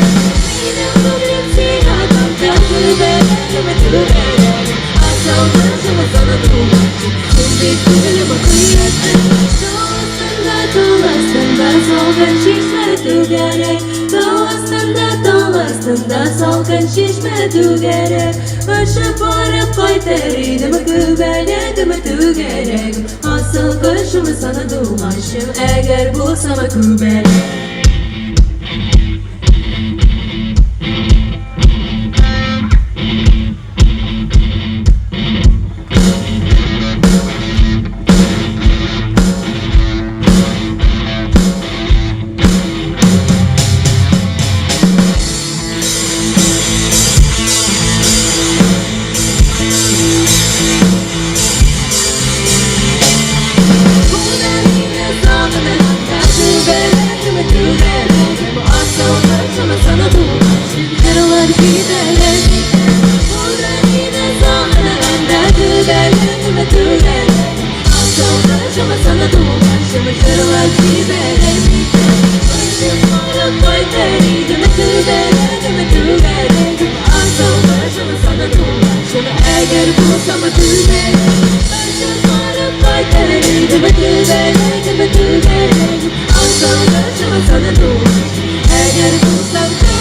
Минем күңелем сиңа тарта, күбәләгем, күбәләгем, Асыл кошым, сандугачым, син бит күңелем кояшы. Тау астында, тау астында салкын чишмә түгәрәк. Тау астында, тау астында салкын чишмә түгәрәк. Очып барып кайтыр идем, күбәләгем, түгәрәгем, Асыл кошым, сандугачым, әгәр булсам күбәләк. Бу да мине сагынганда, күбәләгем, түгәрәгем, Асыл кошым, сандугачым, җырлап җибәрер микән? Бу да мине сагынганда, күбәләгем, түгәрәгем, Асыл кошым, сандугачым, җырлап җибәрер микән? Очып барып кайтыр идем, күбәләгем, түгәрәгем, Асыл кошым, сандугачым, әгәр булсам күбәләк. Очып барып кайтыр идем, күбәләгем, түгәрәгем, Асыл кошым, сандугачым, әгәр булсам күбәләк.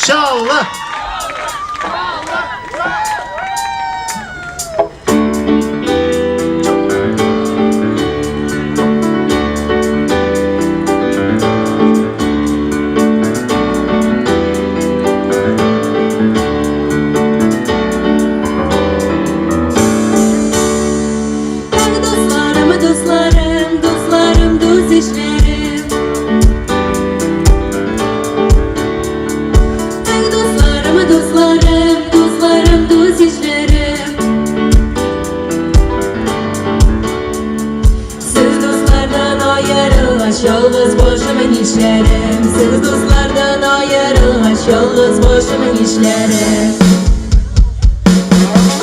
Чаллы! Дусларым, дусларым, дусларым, дус ишләрем. Дусларым, дусларым, дусларым, дус ишләрем. Сез дуслардан аерылгач, ялгыз башым нишләрем? Сез дуслардан аерылгач, ялгыз башым нишләрем?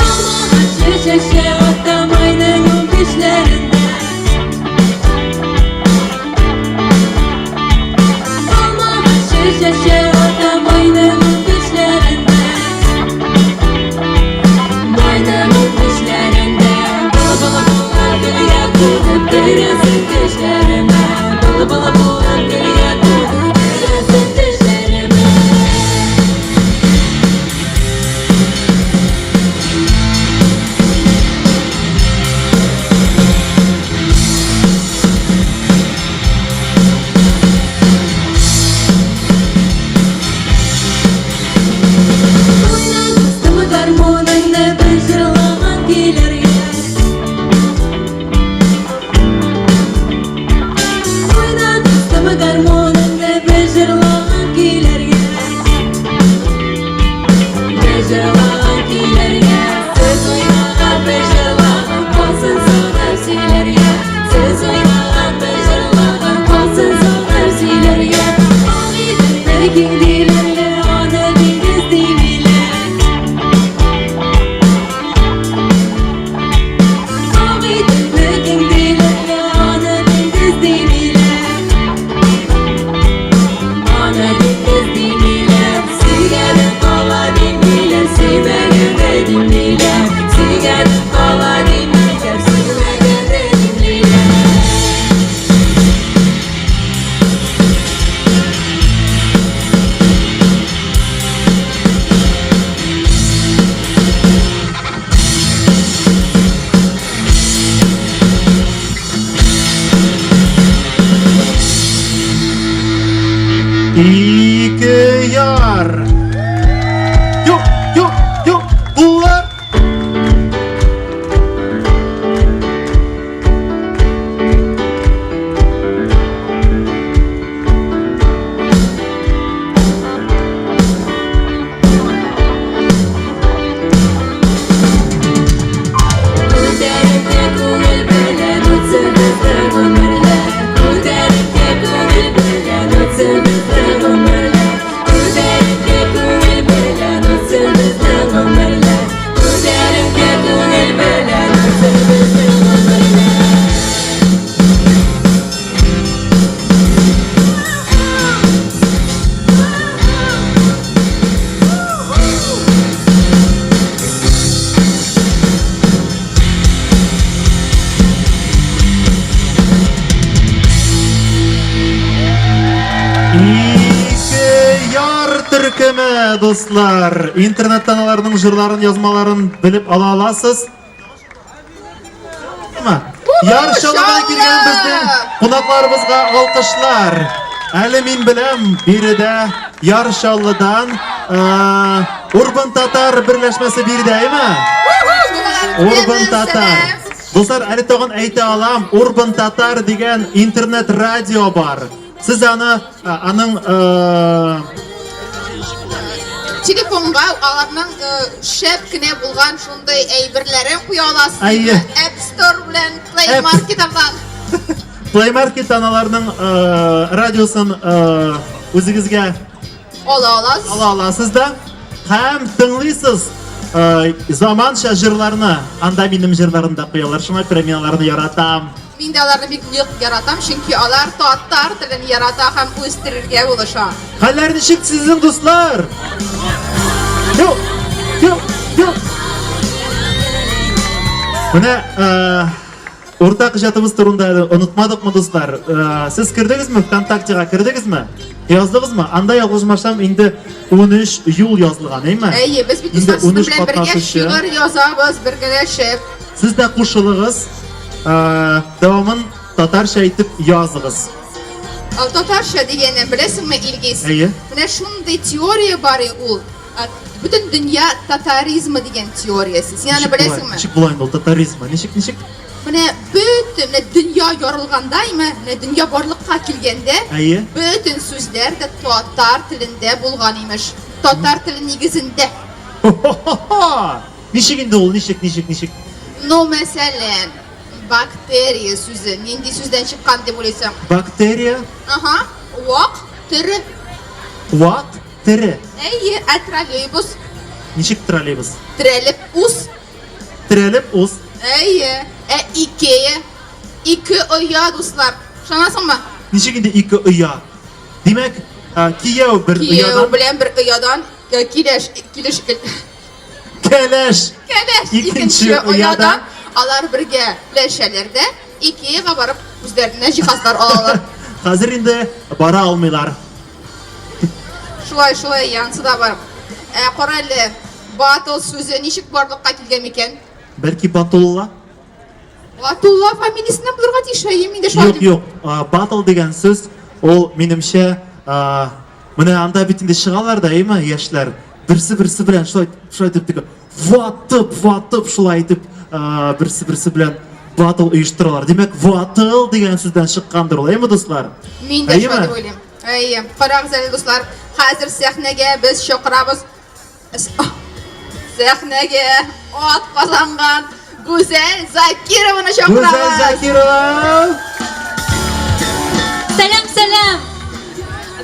Алмагач чәчәк ата майның тешләрендә. Алмагач чәчәк ата майның тешләрендә. Майның тешләрендә. Бала-бала булып гөлгә кунып керәсең төшләремә. Бала-бала булып гөлгә кунып керәсең төшләремә. Уйна, дустым, гармуныңны бер җырлаган көйләргә. Уйна, дустым, гармуныңны бер җырлаган көйләргә. Бер җырлаган көйләргә. Сез уйнаган бер җырлаган калсын санап сөйләргә. Сез уйнаган бер җырлаган калсын санап сөйләргә. Агыйделләр киң диләр, аны диңгез димиләр. Агыйделләр киң диләр, аны диңгез димиләр. Аны диңгез димиләр. Сөйгәнем кала димиләр, сөймәгәнне димиләр. Сөйгәнем кала димиләр, сөймәгәнне димиләр. Ике яр. Юк, юк, юк, куллар. Күтәренке күңел белән үтсен безнең гомерләр. Күтәренке күңел белән үтсен безнең гомерләр. Күтәренке күңел белән үтсен безнең гомерләр. Күтәренке күңел белән үтсен безнең гомерләр. Ике яр төркеме, дуслар. Интернеттан аларның җырларын, язмаларын белеп ала аласыз. Яр Чаллыдан килгән безнең кунакларыбызга алкышлар. Әле мин беләм, биредә Яр Чаллыдан Урбан Татар берләшмәсе биредә, әйме? Урбан Татар. Дуслар, әле тагын әйтә алам, Урбан Татар дигән интернет радио бар. Сез аны аның Телефонга аларның шәп кенә булган шундый әйберләрен куя аласыз. Әйе. App Store белән Play App. Market'дан. Play Market'тан аларның радиосын үзегезгә Ала аласыз. ала аласыз да. Һәм тыңлыйсыз заманча җырларны. Анда минем җырларым да куялар. Шуңа күрә мин аларны яратам. Мин дә аларны бик нык яратам, чөнки алар татар телен ярата һәм үстерергә булыша. Хәлләр ничек сезнең, дуслар? Юк, юк, юк. Менә Уртак иҗатыбыз турында әле онытмадыкмы, дуслар? Э, сез кердегезме ВКонтактега кердегезме? Яздыгызмы? Анда ялгышмасам инде 13 юл язылган, әйме? Әйе, без бит Инде дуслар сезнең 13 белән бергә катнашучы. шигырь язабыз, бергәләшеп. Сез дә кушылыгыз. Э, дәвамын татарча итеп языгыз. Э, Татарча дигәннән беләсеңме, Илгиз? Әйе. Менә шундый теория бар ул. Бөтен дөнья татаризмы дигән теориясе. Син аны беләсеңме? Ничек була инде ул татаризмы? Ничек, ничек? Менә бөтен, менә дөнья ярылганда, име, менә дөнья барлыкка килгәндә, Әйе. бөтен сүзләр дә татар телендә булган имеш. Татар теле нигезендә. Хо-хо-хо! Ничек инде ул, ничек, ничек, ничек? Ну, мәсәлән, бактерия сүзе нинди сүздән чыккан дип уйлыйсың? Бактерия? Ага, вак, тере. Вак? Тере. Әйе, ә троллейбус? Ничек троллейбус? Терәлеп уз. Терәлеп уз. Әйе, ә Икея? Ике оя, дуслар. Ышанасыңмы? Ничек инде ике оя? Димәк, кияү бер Кияү оядан. белән бер оядан, килеш, килеш, Кәләш. Кәләш Икенче икенче оядан. оядан. Алар бергә ләшәләр дә, Икеяга барып үзләренә җиһазлар алалар. Хәзер инде бара алмыйлар. Шулай, шулай, янсы да бар. Ә, кара әле, батл сүзе ничек барлыкка килгән микән? Бәлки Батулла? Батулла фамилиясеннән булырга тиеш, әйе, мин дә шулай Юк, юк, батл дигән сүз ул минемчә, менә анда бит инде чыгалар да, әйеме, яшьләр, берсе-берсе белән шулай, шулай итеп теге ватып, ватып шулай итеп, берсе-берсе белән батл оештыралар. Димәк, ватыл дигән сүздән чыккандыр ул, әйеме, дуслар? Мин дә шулай дип уйлыйм. Әйе, карагыз әле, дуслар, хәзер сәхнәгә без чакырабыз. Сәхнәгә ат казанган Гүзәл Закированы чакырабыз. Гүзәл Закирова! Сәлам, сәлам!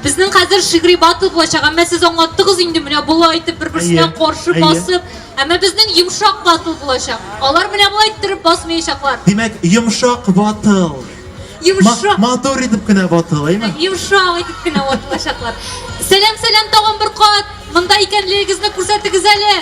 Безнең хәзер шигъри батл булачак. Әмма сез аңлаттыгыз инде, менә болай итеп бер-берсенә каршы басып. Әмма безнең йомшак батл булачак. Алар менә болай иттереп басмаячаклар. Димәк, йомшак батл. Йомшак. Матур итеп кенә ватыл, әйме? Йомшак итеп кенә ватылачаклар. Сәлам, сәлам тагын бер кат. Монда икәнлегегезне күрсәтегез әле.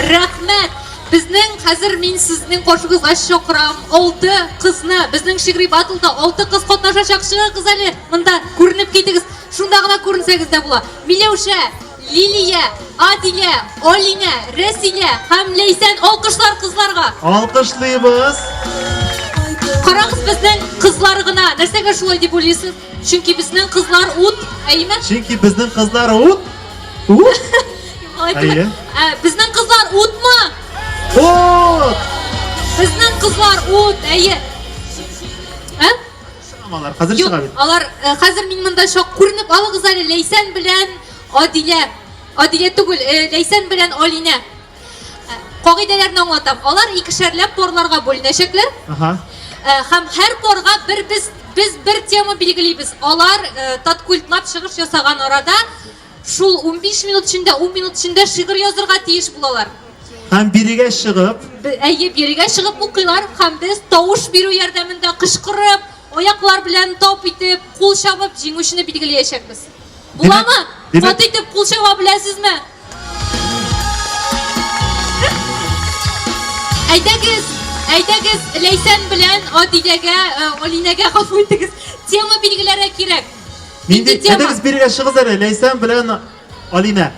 Рәхмәт. Безнең хәзер мин сезнең каршыгызга чакырам алты кызны. Безнең шигъри батлда алты кыз катнашачак. Чыгыгыз әле монда, күренеп китегез. Шунда гына күренсәгез дә була. Миләүшә, Лилия, Адилә, Алинә, Рәсилә һәм Ләйсән алкышлар кызларга. Алкышлыйбыз. Карагыз безнең кызлар гына. Нәрсәгә шулай дип уйлыйсыз? Чөнки безнең кызлар ут, әйеме? Чөнки безнең кызлар ут. Ут. Әйе. Ә, безнең кызлар утмы? Ут. Безнең кызлар ут, әйе. Ә? Алар хәзер чыга бит. Алар э, хәзер мин монда чак күренеп алыгыз әле Ләйсән белән Адилә. Адилә түгел, э, Ләйсән белән Алинә. Э, кагыйдәләрне аңлатам. Алар икешәрләп парларга бүленәчәкләр. Ага. Һәм һәр парга бер без без бер тема билгелибез. Алар таткультлап чыгыш ясаган арада Шул 15 минут эчендә, 10 минут эчендә шигырь язырга тиеш булалар. Һәм бирегә чыгып. Әйе, бирегә чыгып укыйлар һәм без тавыш бирү ярдәмендә кычкырып, аяклар белән тап итеп, кул чабып җиңүчене билгеләячәкбез. Буламы? Каты итеп кул чаба беләсезме? Әйдәгез, әйдәгез, Ләйсән белән Адиләгә, э, Алинәгә гафу итегез. Тема билгеләргә кирәк. Нинди тема? Әйдәгез бирегә чыгыз әле, Ләйсән белән Алинә.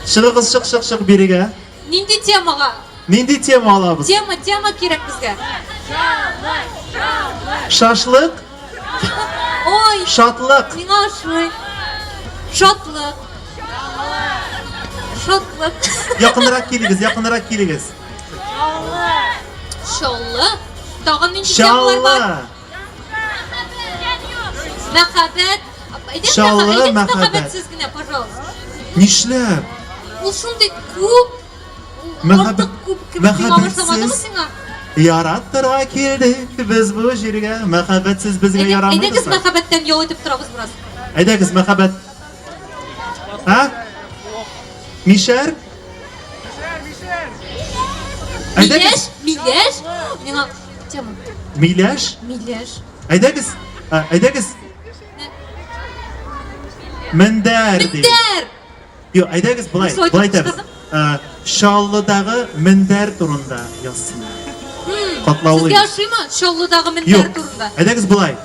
Чыгыгыз, чык, чык, чык бирегә. Нинди темага? Нинди тема алабыз? Тема, тема кирәк безгә. Шашлык? Ой. Шатлык. Миңа ошый. Шатлык. Шатлык. Якынрак килегез, якынрак килегез. Чаллы. Тагын нинди темалар бар? Чаллы. Мәхәббәт. Чаллы мәхәббәт. Мәхәббәтсез генә, пожалуйста. Нишләп? Ул шундый күп. Мәхәббәт күп кебек миңа башламадымы сиңа? Яраттырга килдек без бу җиргә. Мәхәббәтсез безгә ярамый. Әйдәгез мәхәббәттән ял итеп торабыз бераз. Әйдәгез мәхәббәт. А? Мишәр? Миләш, миләш. Миңа Тема. Миләш? Миләш. Әйдәгез, әйдәгез. Мендәр. Мендәр. Юк, әйдәгез болай, болай итәбез. Чаллыдагы мендәр турында язсыннар. Катлаулы. Сезгә ошыймы Чаллыдагы мендәр Юк. турында? Әйдәгез болай.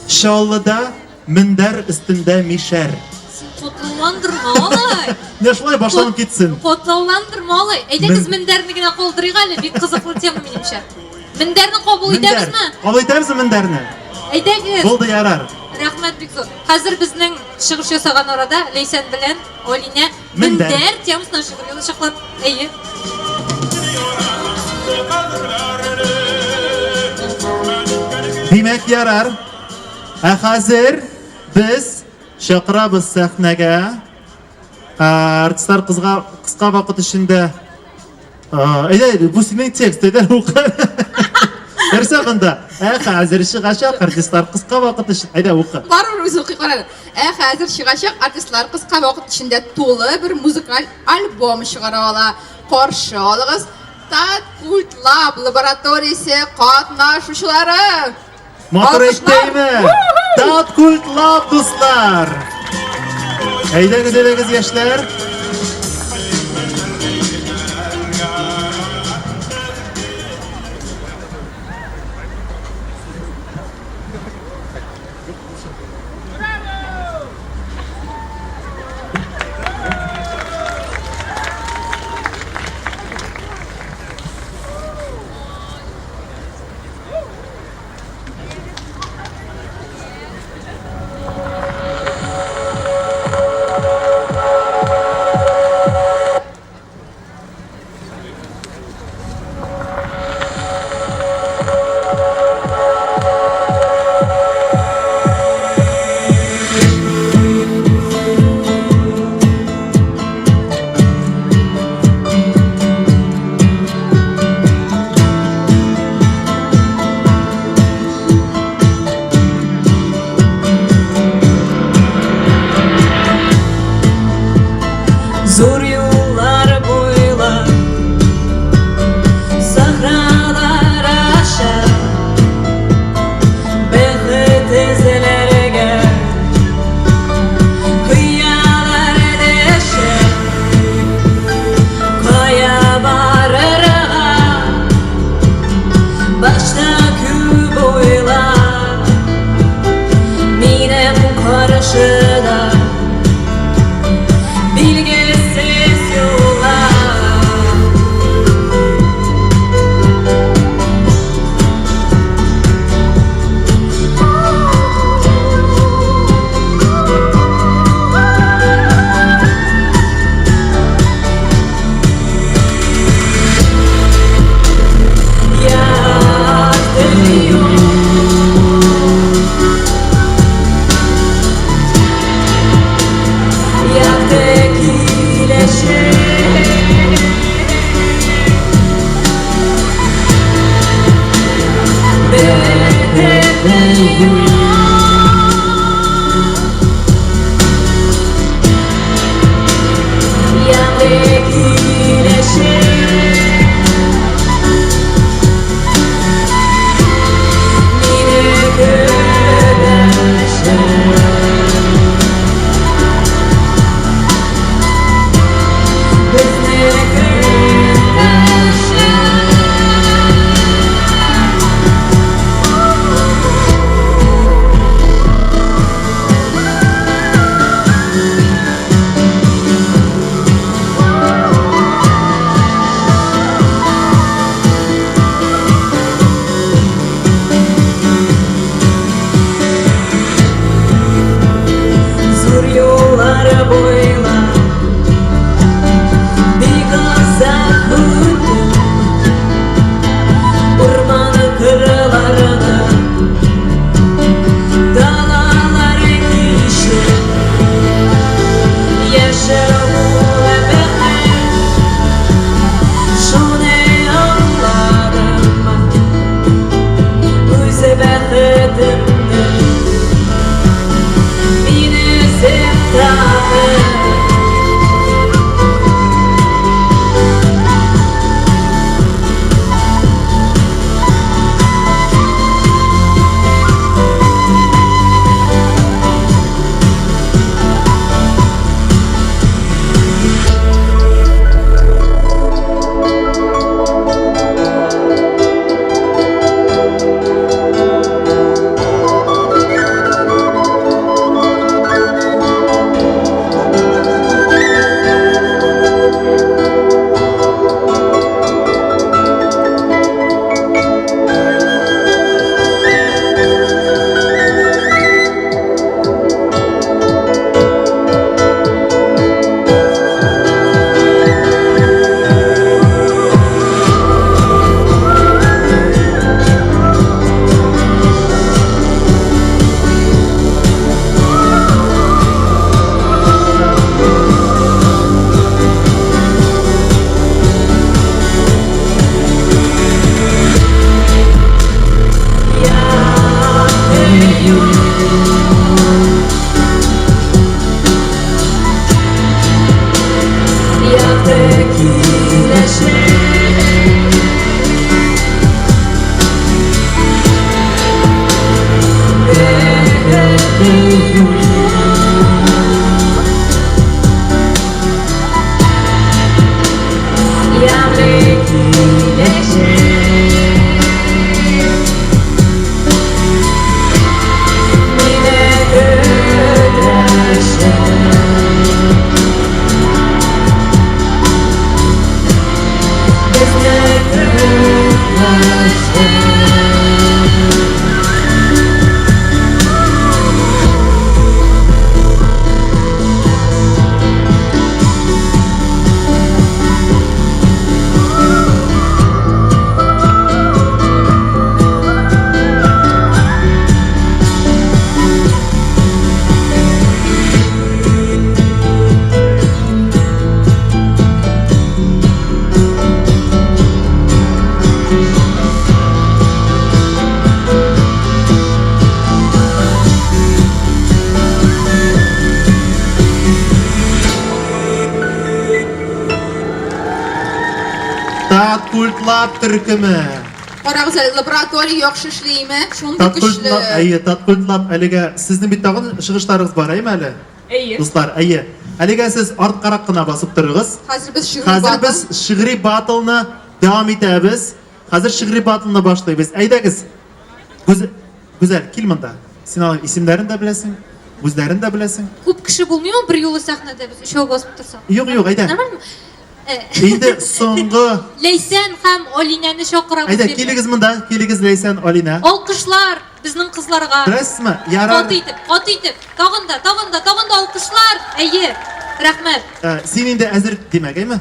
Чаллыда мендәр өстендә мишәр. Син котлауландырма алай. Менә шулай башланып китсен. Котлауландырма алай. Әйдәгез мендәрне генә калдырыйк әле, бик кызыклы тема минемчә. Мендәрне кабул итәбезме? Кабул итәбезме мендәрне? Әйдәгез. Булды, ярар. Рәхмәт бик зур. Хәзер безнең чыгыш ясаган арада Ләйсән белән Алинә Мендәр. мендәр темасына шигырь язачаклар. Әйе. Димәк, ярар. Ә хәзер без чакырабыз сәхнәгә артистлар кызга кыска вакыт эчендә. Әйдә, бу синең текст, әйдә укы. Нәрсә монда? Ә хәзер чыгачак артистлар кыска вакыт эчендә. Әйдә укы. Барыбер үзе укый карады. Ә хәзер чыгачак артистлар кыска вакыт эчендә тулы бер музыкаль альбом чыгара ала. Каршы алыгыз Таткульт Лаб лабораториясе катнашучылары! Матур әйттеме? Таткульт Лаб, дуслар! Әйдәгез, әйдәгез, яшьләр! Зур юллар буйлап, сахралар аша, бәхет эзләргә хыяллар дәшә. Кая барырга, башта күп уйлар, минем каршыда билгесез юллар. Якты юл. Якты киләчәк. Бәхетле юл. Якты киләчәк. Мине көтәчәк. Безне көтәчәк. Таткультлаб төркеме. Карагыз әле, лаборатория яхшы эшлиме? Шундый көчле. Таткультлаб, әйе, Таткультлаб әлегә сезнең бит тагын чыгышларыгыз бар, әйеме әле? Әйе. Дуслар, әйе. Әлегә сез арткарак кына басып торыгыз. Хәзер без шигъри Хәзер батл. без шигъри батлны дәвам итәбез. Хәзер шигъри батлны башлыйбыз. Әйдәгез. Гүзәл, Гүзәл, кил монда. Син алар исемнәрен дә беләсең, үзләрен дә беләсең. Күп кеше булмыймы бер юлы сәхнәдә без өчәү басып торсак? Юк, юк, әйдә. Нормальме? Э, Инде соңгы. Ләйсән һәм Алинәне чакырабыз. Әйдә, биргә. килегез монда, килегез Ләйсән, Алинә. Алкышлар безнең кызларга. Беләсезме? Ярар. Каты итеп, каты итеп. Тагын да, тагын да, тагын да алкышлар. Әйе. Рәхмәт. Э, Син инде әзер димәк, әйме?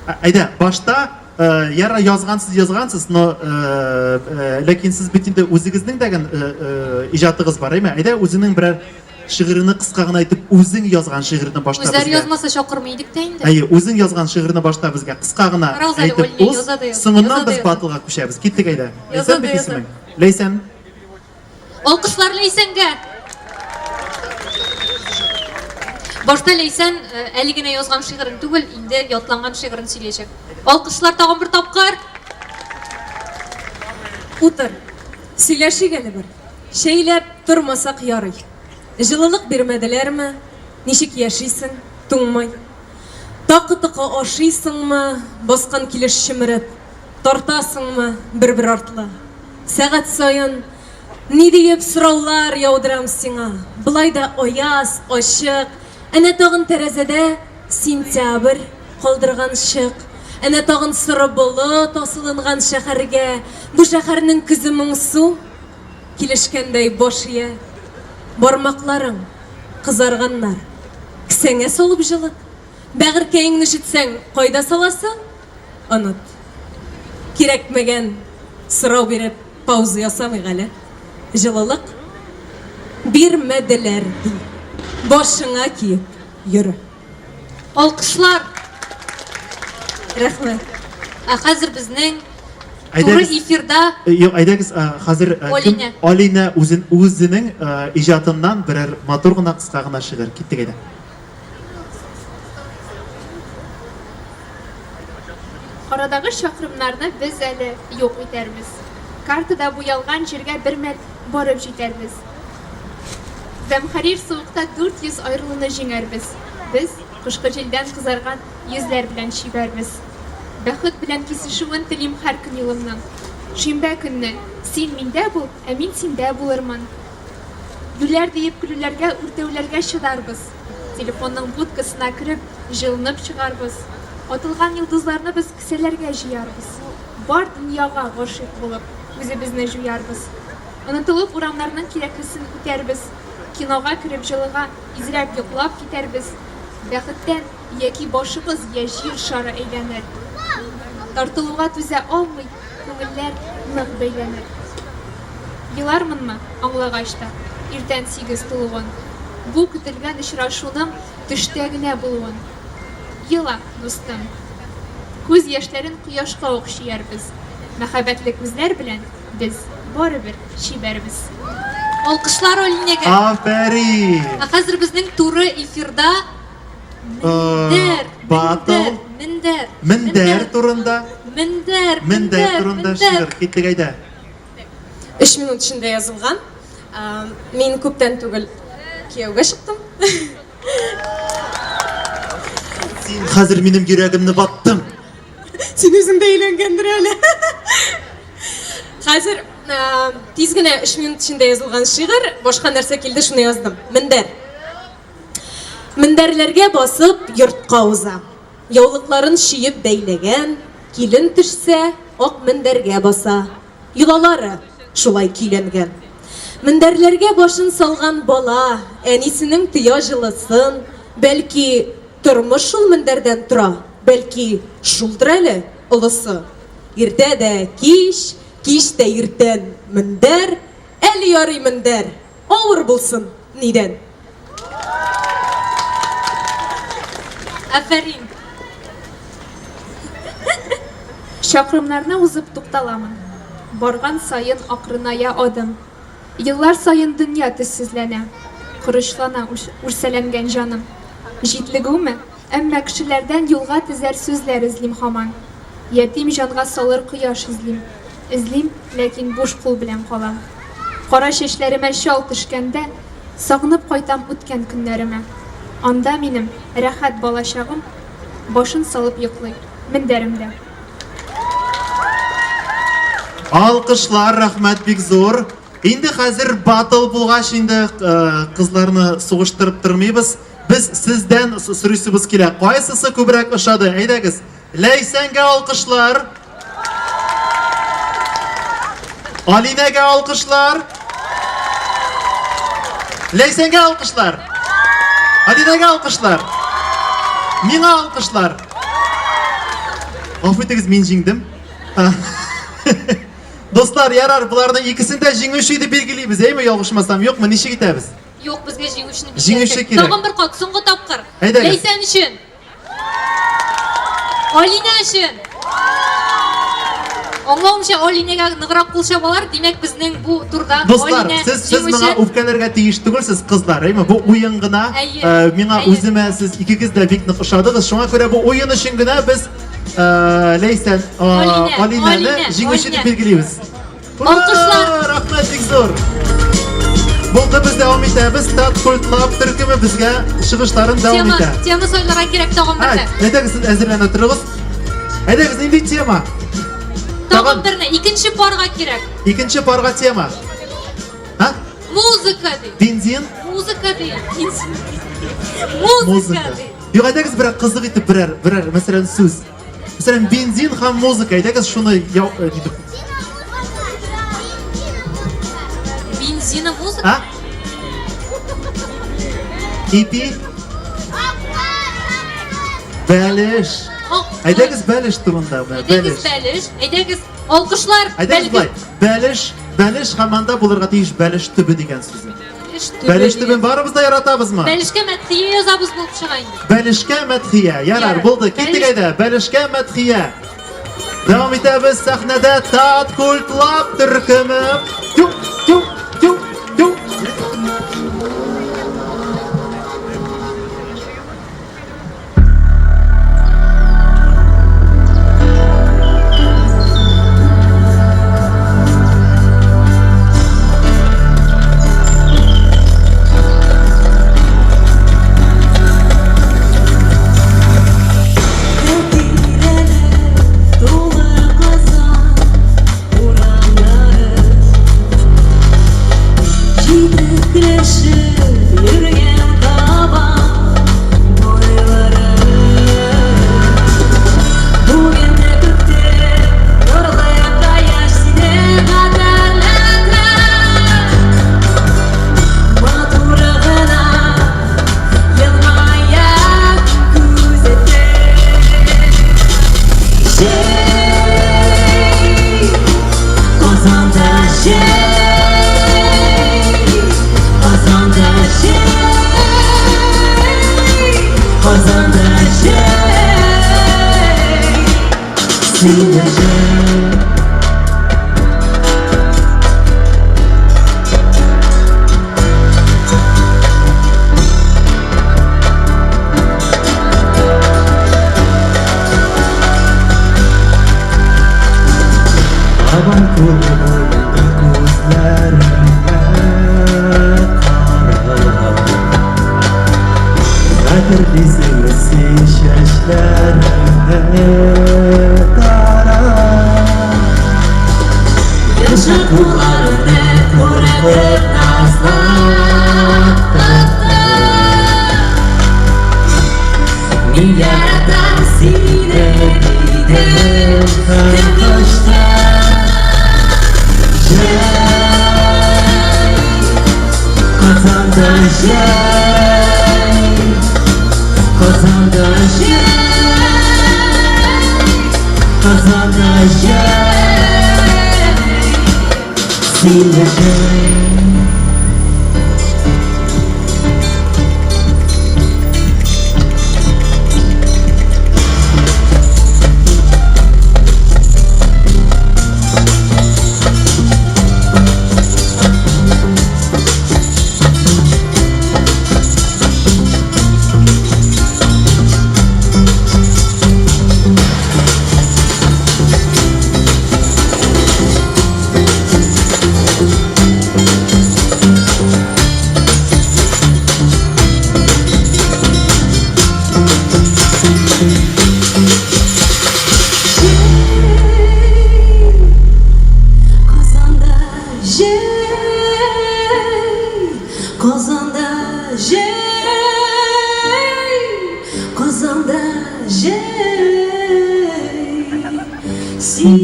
Ә, Әйдә, башта э, яра язгансыз, язгансыз, но э, э, ләкин сез бит инде үзегезнең дә ген, э, э, иҗатыгыз бар, әйме? Әйдә, үзеңнең берәр шигыреңне кыска гына итеп үзең язган шигырьне башта Үзләре безгә. язмаса чакырмый идек тә инде. Әйе, үзең язган шигырьне башта безгә кыска гына Карагыз әле, әйтеп Ольга, уз. яза да яза, Соңыннан яза да без яза. батлга күчәбез. Киттек әйдә. Яза Ләйсән да бит яза. исемең. Ләйсән. Алкышлар Ләйсәнгә. Башта Ләйсән э, әле генә язган шигырен түгел, инде ятланган шигырен сөйләячәк. Алкышлар тагын бер тапкыр. Утыр. Сөйләшик әле бер. Чәйләп тормасак ярый. Җылылык бирмәделәрме? Ничек яшисең? Туңмай. Такы-токы ашыйсыңмы, баскан килеш чөмереп? Тартасыңмы бер-бер артлы? Сәгать саен ни диеп сораулар яудырам сиңа. Болай да аяз, ачык. Әнә тагын тәрәзәдә сентябрь калдырган чык. Әнә тагын соры болыт асылынган шәһәргә. Бу шәһәрнең көзе моңсу. Килешкәндәй баш ия. Бармакларың кызарганнар. Кесәңә салып җылыт. Бәгырькәеңне өшетсәң, кайда саласың? Оныт. Кирәкмәгән сорау биреп пауза ясамыйк әле. Җылылык бирмәделәр, ди. Башыңа киеп йөре. Алкышлар! Рәхмәт. Ә хәзер безнең туры эфирда Юк, әйдәгез, хәзер кем? Алинә үзен үзенең иҗатыннан берәр матур гына кыска гына шигырь. Киттек әйдә. Арадагы чакрымнарны без әле юк итәрбез. Картада буялган җиргә бер мәл барып җитәрбез. Зәмхәрир суыкта 400 аерылуны җиңәрбез. Без кышкы җилдән кызарган йөзләр белән чибәрбез. Бәхет белән кисешүен телим һәр көн юлымның. Шимбә көнне син миндә бул, ә мин синдә булырмын. Юләр диеп көлүләргә, үртәүләргә чыдарбыз. Телефонның будкасына кереп, җылынып чыгарбыз. Атылган йолдызларны без кесәләргә җыярбыз. Бар дөньяга гашыйк булып, үзебезне җуярбыз. Онытылып урамнарның кирәклесен үтәрбез. Кинога кереп җылыга изрәп йоклап китәрбез. Бәхеттән яки башыбыз, я җир шары әйләнер. Тартылуга түзә алмый, күңелләр нык бәйләнер. Елармынмы, аңлагач та, иртән сигез тулуын, бу көтелгән очрашуның төштә генә булуын. Ела, дустым. Күз яшьләрен кояшка ук чөярбез. Мәхәббәтле күзләр белән без барыбер чибәрбез. Алкышлар Алинәгә. Афәрин! Ә хәзер безнең туры эфирда Мендәр, Батл. мендәр, Мендәр турында. Мендәр, Мендәр турында шигырь. Киттек әйдә. Өч минут эчендә язылган. Мин күптән түгел кияүгә чыктым. Син хәзер минем йөрәгемне ваттың. Син үзең дә өйләнгәндер әле. Хәзер тиз генә 3 минут эчендә язылган шигырь, башка нәрсә килде, шуны яздым. Мендәр. Мендәрләргә басып йортка уза. Яулыкларын чөеп бәйләгән, килен төшсә, ак мендәргә баса. Йолалары шулай көйләнгән. Мендәрләргә башын салган бала әнисенең тоя җылысын, бәлки, тормыш шул мендәрдән тора, бәлки, шулдыр әле олысы. Иртә дә кич, кич тә иртән мендәр, әле ярый мендәр, авыр булсын, нидән? Афәрин! Чакрымнарны узып тукталамын. Барган саен акрыная адым. Еллар саен дөнья төссезләнә, корычлана үрсәләнгән җаным. Җитлегүме? Әмма кешеләрдән юлга тезәр сүзләр эзлим һаман. Ятим җанга салыр кояш эзлим. Эзлим, ләкин буш кул белән калам. Кара чәчләремә чал төшкәндә, Сагынып кайтам үткән көннәремә. Анда минем рәхәт балачагым Башын салып йоклый мендәремдә. Алкышлар, рәхмәт бик зур. Инде хәзер батл булгач инде кызларны сугыштырып тормыйбыз. Без сездән сорыйсыбыз килә. Кайсысы күбрәк ошады? Әйдәгез. Ләйсәнгә алкышлар. Алинәгә алкышлар. Ләйсәнгә алкышлар. Алинәгә алкышлар. Миңа алкышлар. Гафу итегез, мин җиңдем. Дуслар, ярар, боларны икесен дә җиңүче дип билгелибез, әйме, ялгышмасам, юкмы, ничек итәбез? Юк, безгә җиңүчене билгеләргә. Җиңүче кирәк. Тагын бер кат, соңгы тапкыр. Әйдәгез. Ләйсән өчен. Алинә өчен. Аңлавымча, Алинәгә ныграк кул чабалар. Димәк, безнең бу турда Дуслар, Алинә сез сез җиңүче. моңа үпкәләргә тиеш түгелсез, кызлар, әйме? Бу уен гына. Әйе. Э, миңа Әйе. үземә сез икегез дә бик нык ошадыгыз. Шуңа күрә бу уен өчен генә без э, Ләйсән, э, Алинә, Алинәне Алинә, җиңүче дип Алинә. билгелибез. Алкышлар! Ура! Рәхмәт бик зур. Булды, без дәвам итәбез. Таткульт Лаб төркеме безгә чыгышларын дәвам Тема, итә. тема сайларга кирәк тагын берне. Әйдәгез, сез әзерләнә торыгыз. Әйдәгез, нинди тема? Тагын берне, икенче парга кирәк. Икенче парга тема. А? Музыка ди. Бензин? Музыка ди. Музыка ди. Юк, әйдәгез берәр кызык итеп берәр, берәр, мәсәлән, сүз. Мәсәлән, бензин һәм музыка. Әйдәгез шуны яу, э, диде. Бензин и музыка? А? Ипи? Бәлеш. Әйдәгез бәлеш турында. Әйдәгез бәлеш. Әйдәгез алкышлар. Әйдәгез былай. Бәлеш, бәлеш һәм анда булырга тиеш бәлеш төбе дигән сүзе. Бәлеш төбе. Бәлеш төбен барыбыз да яратабызмы? Бәлешкә мәдхия язабыз булып чыга инде. Бәлешкә мәдхия. Ярар, булды. Киттек әйдә. Бәлешкә мәдхия. Дәвам итәбез сәхнәдә Тат Культлап төркеме. Тю, тю, тю, тю.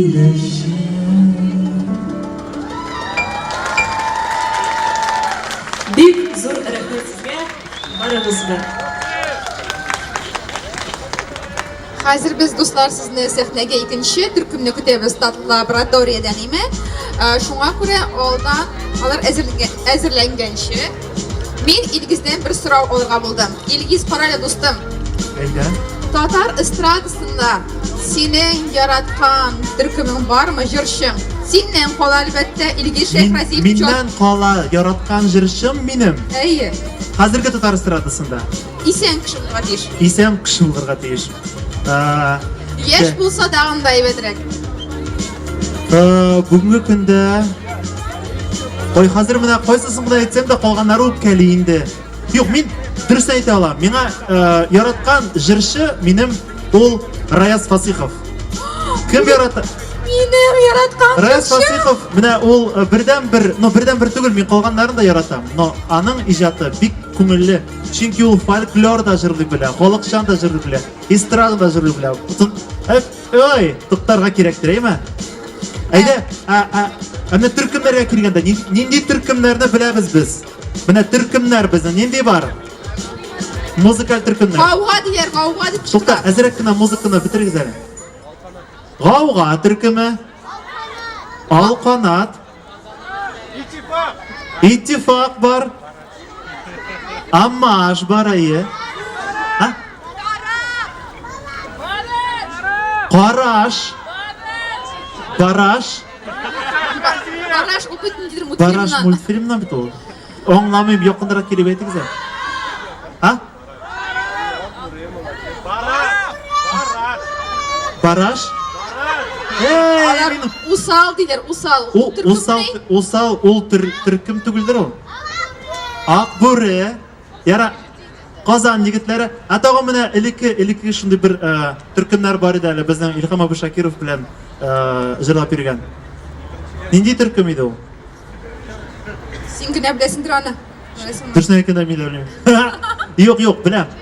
Киләчәк. Бик зур рәхмәт сезгә, барыгызга. Хәзер без, дуслар, сезне сәхнәгә икенче төркемне көтәбез Татлабораториядән, име? Шуңа күрә алдан алар әзерләнгәнче мин Илгиздән бер сорау алырга булдым. Илгиз, карале, дустым. Әйдә. Татар эстрадасында синең яраткан төркемең бармы, җырчың? Синнән кала, әлбәттә, Илгиз Шәйхразиев. Миннән кала яраткан җырчым минем. Әйе. Хәзерге татар эстрадасында. Исән кеше булырга тиеш. Исән кеше булырга тиеш. Яшь булса тагын да әйбәтрәк. Бүгенге көндә Ой, хәзер менә кайсысын гына әйтсәм дә калганнары үпкәли инде. Юк, мин дөрес әйтә алам. Миңа яраткан җырчы минем ул Раяз Фасихов. Кем ярата? Минем яраткан Раяз Фасихов, менә ул бердән бер, ну бердән бер түгел, мин калганнарын да яратам. Но аның иҗаты бик күңелле. Чөнки ул фольклор да җырлый белә, халыкчан да җырлый белә, эстрада да җырлый белә. Ой, туктарга кирәктер, әйме? Әйдә, ә, ә, ә менә төркемнәргә килгәндә, нинди төркемнәрне беләбез без? Менә төркемнәр безнең нинди бар? Музыкаль төркемнәр. Гауга диләр, гауга дип Тукта, әзерәк кенә музыканы бетерегез әле. Гауга төркеме. Алканат. Иттифак. Иттифак бар. Аммаш бар, әйе. А? Караш. Бараш. Бараш ул бит ниндидер Бараш мультфильмнан. мультфильмнан бит ул. Аңламыйм, якынрак килеп әйтегез әле. А? Бараш. Алар усал диләр, усал. Ул усал, усал ул төркем түгелдер ул. Ак бүре. Яра Казан егетләре. Ә тагын менә элекке, элекке шундый бер э, төркемнәр бар иде әле безнең Илһам абый Шакиров белән э, җырлап йөргән. Нинди төркем иде ул? Син генә беләсеңдер аны. Дөресен әйткәндә мин дә белмим. Юк, юк, беләм.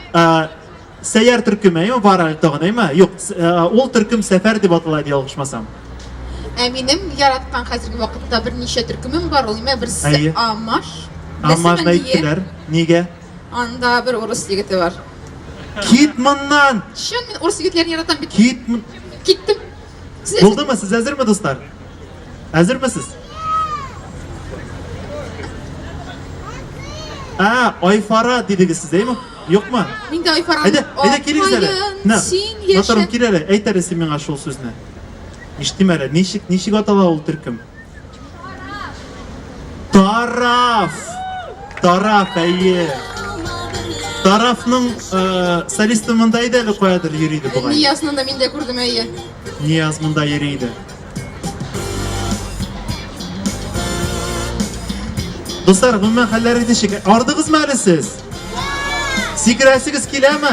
Сәйяр төркеме, әйме, бар әле тагын, әйме? Юк, ул төркем Сәфәр дип атала иде, ялгышмасам. Ә минем яраткан хәзерге вакытта берничә төркемем бар, ул имә берсе Амаш. Амашны әйттеләр. Нигә? Анда бер урыс егете бар. Кит моннан! Чын, мин урыс егетләрен яратам бит. Кит. Киттем. Булдымы? Сез әзерме, дуслар? Әзерме сез? Ә, Айфара дидегез сез, әйме? Юкмы? Мин дә Айфара. Әйдә, әйдә килегез әле. На, Матурым, кил әле, әйт әле син миңа шул сүзне. Ишетим әле, ничек, ничек атала ул төркем? Тараф! Тараф, әйе. Тарафның э, солисты монда иде әле каядыр йөри иде бугай. Ниязны да мин дә күрдем, әйе. Нияз монда йөри иде. Дуслар, гомумән хәлләре ничек? Ардыгызмы әле сез? Сикерәсегез киләме?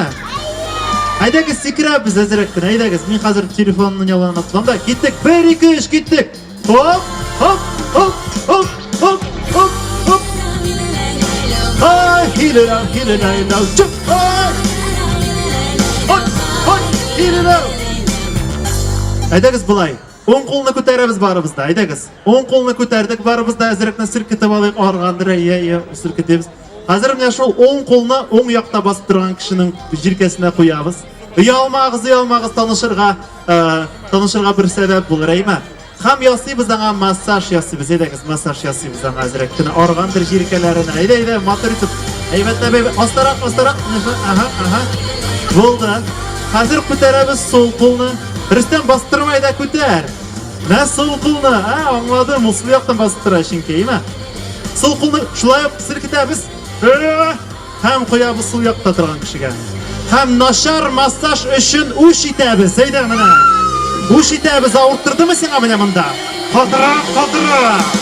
Әйдәгез, сикерәбез әзерәк кенә. Әйдәгез, мин хәзер телефонны яланып тотам да. Киттек. 1 2 3 киттек. Хоп, хоп, хоп, хоп, хоп, хоп, хоп. Ай, хилеләу, хилеләу, чуп, ай. Ой, ой, хилеләу. Әйдәгез болай. Уң кулны күтәрәбез барыбыз да. Әйдәгез. Уң кулны күтәрдек барыбыз да. Әзерәк кенә селкетеп алыйк. Аргандыр, әйе, әйе, селкетәбез. Хәзер менә шул уң кулны уң якта басып торган кешенең җилкәсенә куябыз. Оялмагыз, оялмагыз, танышырга, э, танышырга бер сәбәп булыр, әйме? Һәм ясыйбыз аңа массаж ясыйбыз. Әйдәгез, массаж ясыйбыз аңа әзрәк кенә. Аргандыр җилкәләренә. Әйдә, әйдә, матур итеп. Әйбәтләп, әйбәт. Астарак, астарак. Ага, ага. Булды. Хәзер күтәрәбез сул кулны. Рөстәм, бастырма, әйдә, күтәр. Менә сул кулны. Ә, аңладым, ул сул яктан бастыра чөнки, әйме? Сул кулны шулай ук селкетәбез. Һәм куябыз сул якта торган кешегә. Һәм начар массаж өчен үч итәбез. Әйдә менә. Үч итәбез. Авырттырдымы сиңа менә монда? Катырак, катырак.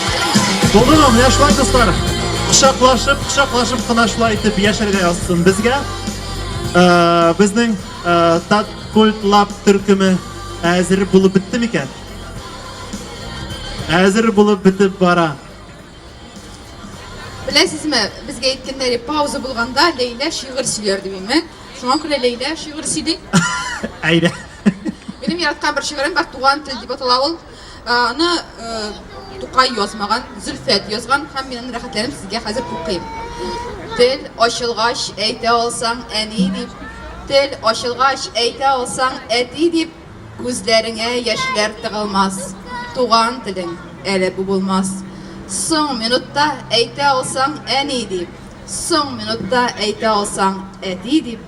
Булдымы? Менә шулай, дуслар. Кочаклашып, кочаклашып кына шулай итеп яшәргә язсын безгә. Э, безнең э, Таткульт Лаб төркеме әзер булып бетте микән? Әзер булып бетеп бара. Беләсезме, безгә әйткәннәре пауза булганда Ләйлә шигырь сөйләр дип име. Шуңа күрә Ләйлә шигырь сөйли. Әйдә. Минем Минем яраткан бер шигырем бар, Туган тел дип атала ул. Аны Тукай язмаган, Зөлфәт язган һәм мин аны рәхәтләнеп сезгә хәзер укыйм. Тел ачылгач әйтә алсаң әни дип, тел ачылгач әйтә алсаң әти дип, күзләреңә яшьләр тыгылмас. Туган телең әле бу булмас. Соң минутта әйтә алсаң әни дип, соң минутта әйтә алсаң әти дип,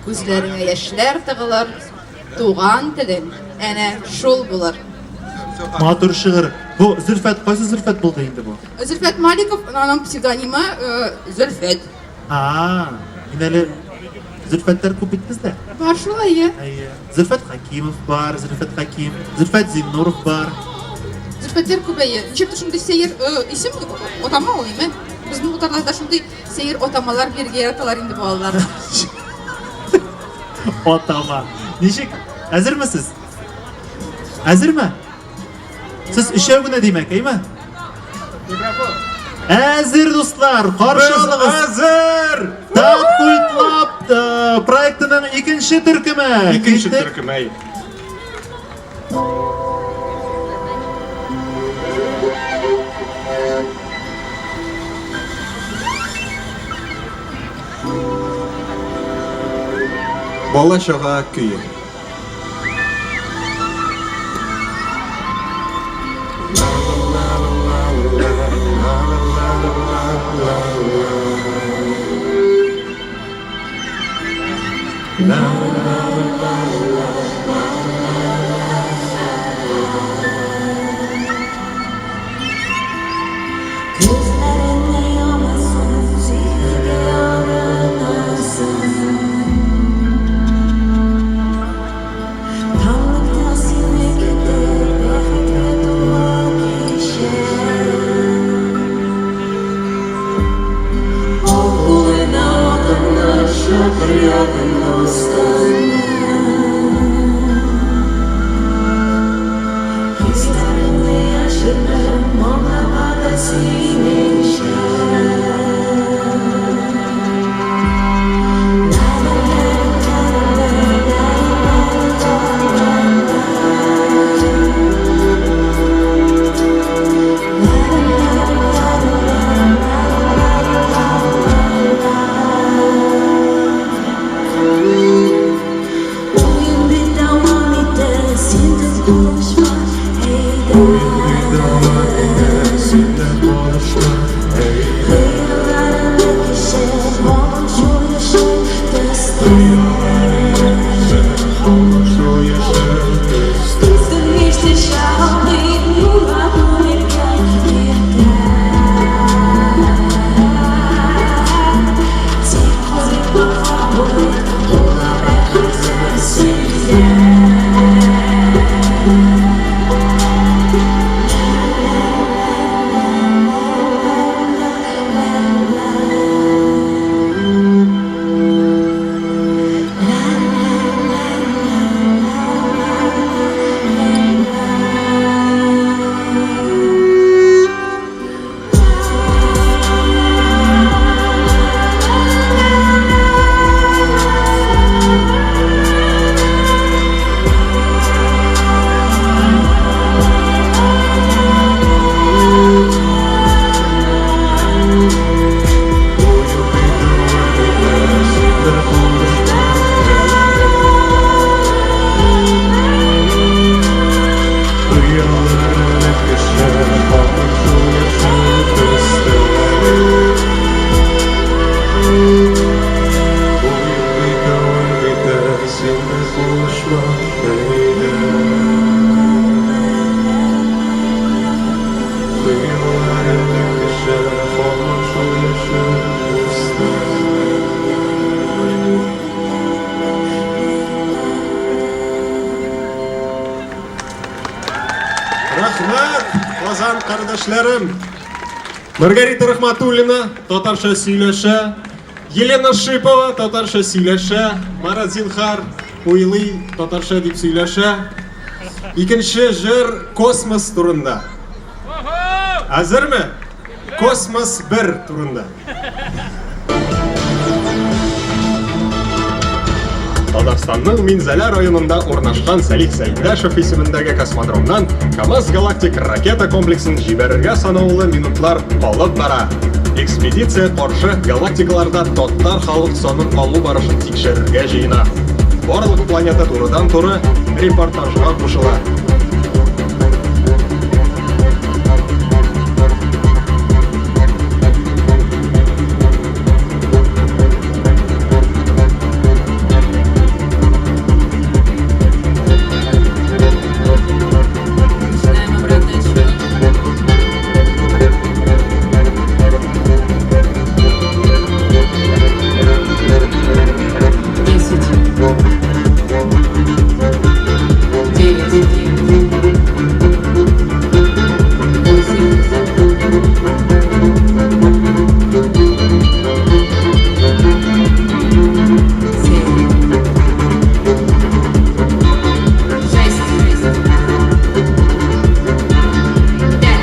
күзләреңә яшьләр тыгылыр. Туган телең әнә шул булыр. Матур шигырь. Бу Зөлфәт, кайсы Зөлфәт булды инде бу? Зөлфәт Маликов, аның псевдонимы Зөлфәт. А, мин әле Зөлфәтләр күп бит бездә. Бар шулай, әйе. Әйе. Зөлфәт Хәкимов бар, Зөлфәт Хәким, Зөлфәт Зиннуров бар. Зөлфәтләр күп, әйе. Ничектер шундый сәер исем, атама ул, әйме? Безнең татарларда шундый сәер атамалар бирергә яраталар инде балалар. Атама. Ничек? Әзерме сез? Әзерме? Сез өчәү генә димәк, әйме? Микрофон. Әзер, дуслар, каршы Без алыгыз. әзер! Таткультлаб э, проектының икенче төркеме. Икенче Киттек. төркем, әй. Бала чага көе. Күзләреңне ябасың, сөяргә алынасың. Тынлыкта сине көтеп, бәхеткә тулы кичә. Ал кулына атыңны, чакыр якын дустыңны. Хисләреңне яшермә, моңа да синеңчә. Уен бит дәвам итә, син дә булышма, әйдә. Син дә булышма, әйдә. Хыялларыңны кичер, һаман шул яшел төстә. Һаман шул яшел төстә. Вместе встречал юлга күмелгән иртә. Тик курыкма, кабул ит, була бәхет сүздә. Уен бит дәвам итә, син дә булышма, әйдә. Хыялларыңны кичер, һаман шул яшел төстә. Уен бит дәвам итә, син дә булышма, әйдә. Хыялларыңны кичер, һаман шул яшел төстә. Рәхмәт, Казан кардәшләрем. Маргарита Рахматуллина татарча сөйләшә, Елена Шипова татарча сөйләшә, Марат Зинхар уйлый татарча дип сөйләшә. Икенче җыр космос турында. Әзерме? Космос 1 турында. Татарстанның Минзәлә районында урнашкан Сәлих Сәйдәшев исемендәге космодромнан КАМАЗ галактик ракета комплексын җибәрергә санаулы минутлар калып бара. Экспедиция каршы галактикаларда татар халык санын алу барышын тикшерергә җыена. Барлык планета турыдан-туры репортажга кушыла. Начинаем обратный отсчет. 10. 9. 8. 7. 6. 5. 4.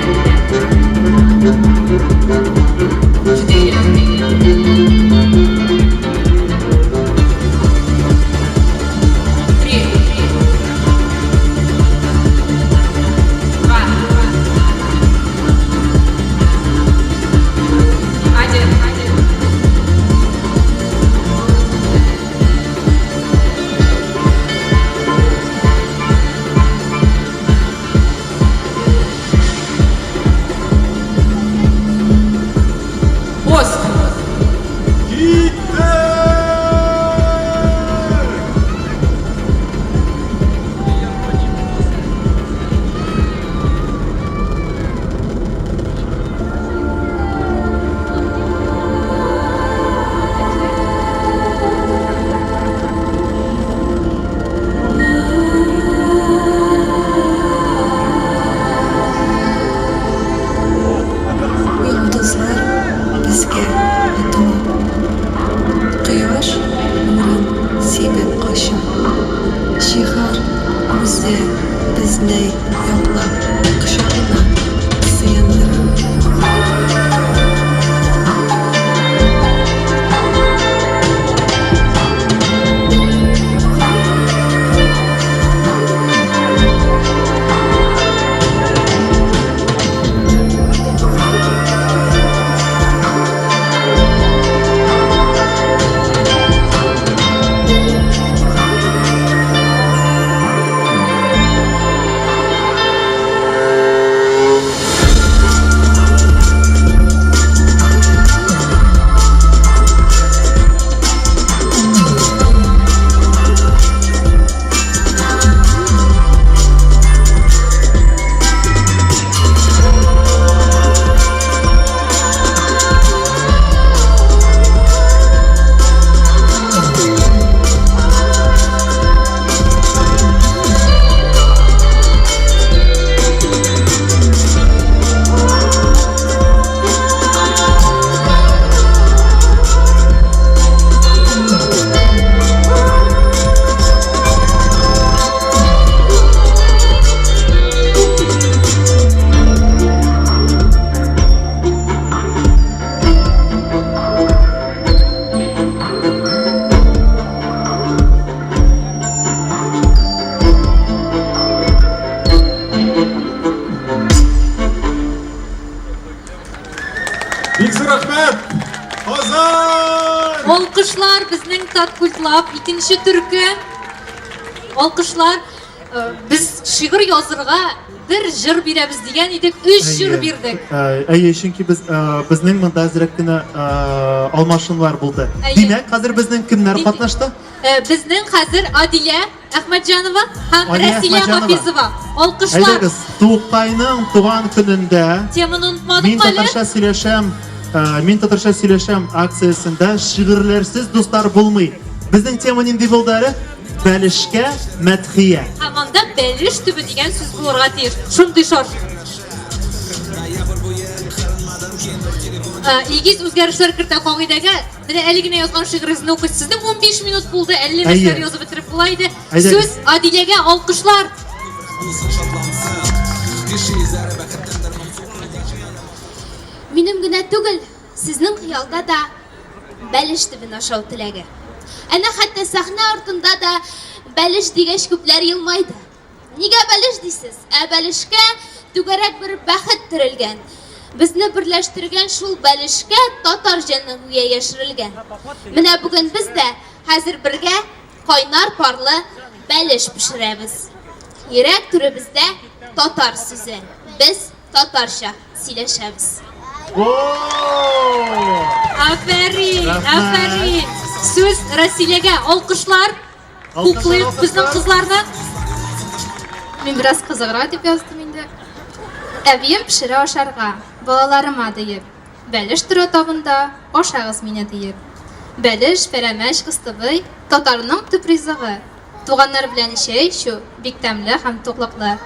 3. 2. 1. Пост. Йолдызлар безгә атыла. Кояш нурын сибеп кача. Җиһан үзе безне яклап кочагына сыендыра. Бик зур рәхмәт! Казан! Алкышлар безнең Таткультлаб икенче төркем. Алкышлар. Э, Без шигырь язырга бер җыр бирәбез дигән идек, өч җыр бирдек. Э, Әйе, чөнки без э, безнең монда әзрәк кенә э, алмашынулар булды. Әйе. Димәк, хәзер безнең кемнәр катнашты? Э, Безнең хәзер Адилә Әхмәтҗанова һәм Алия Рәсилә Әхмәтҗанова. Хафизова. Алкышлар. Әйдәгез, Тукайның туган көнендә Теманы онытмадык Мин әле. татарча сөйләшәм, э, мин татарча сөйләшәм акциясендә шигырьләрсез дуслар булмый. Безнең тема нинди булды әле? Бәлешкә мәдхия. Һәм анда бәлеш төбе дигән сүз булырга тиеш. Шундый шарт. Э, Илгиз үзгәрешләр кертә кагыйдәгә. Менә әле генә язган шигырегезне укыйсыз. Сезнең 15 минут булды, әллә нәрсәләр язып бетереп була иде. Сүз Адиләгә алкышлар. Минем генә түгел, сезнең хыялда да бәлеш төбен ашау теләге. Әнә хәтта сәхнә артында да бәлеш дигәч күпләр елмайды. Нигә бәлеш дисез? Ә бәлешкә түгәрәк бер бәхет төрелгән. Безне берләштергән шул бәлешкә татар җаны гүя яшерелгән. Менә бүген без дә хәзер бергә кайнар парлы бәлеш пешерәбез. Йөрәк түребездә татар сүзе. Без татарча сөйләшәбез. Афәрин, афәрин. Сүз Расиләгә. Алкышлар. Хуплыйк безнең кызларны. Мин бераз кызыграк дип яздым инде. Әбием пешерә ашарга, балаларыма диеп. Бәлеш тора табында, ашагыз мине диеп. Бәлеш, пәрәмәч, кыстыбый, татарның төп ризыгы. Туганнар белән чәй эчү бик тәмле һәм туклыклы.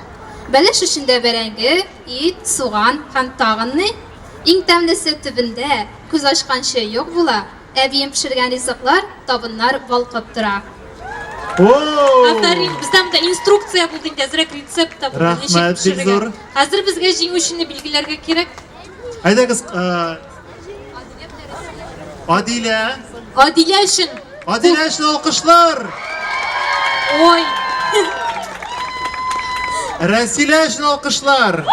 Бәлеш эчендә бәрәңге, ит, суган һәм тагын ни? Иң тәмлесе төбендә, күз ачканчы юк була. Әбием пешергән ризыклар, табыннар балкып тора. Афәрин, бездә монда инструкция булды инде, әзрәк рецепт та булды. Ничек Рәхмәт, бик пешерергә. зур. Хәзер безгә җиңүчене билгеләргә кирәк. Әйдәгез, Адилә. Адилә өчен. Адилә өчен алкышлар. Ой. Рәсилә өчен алкышлар.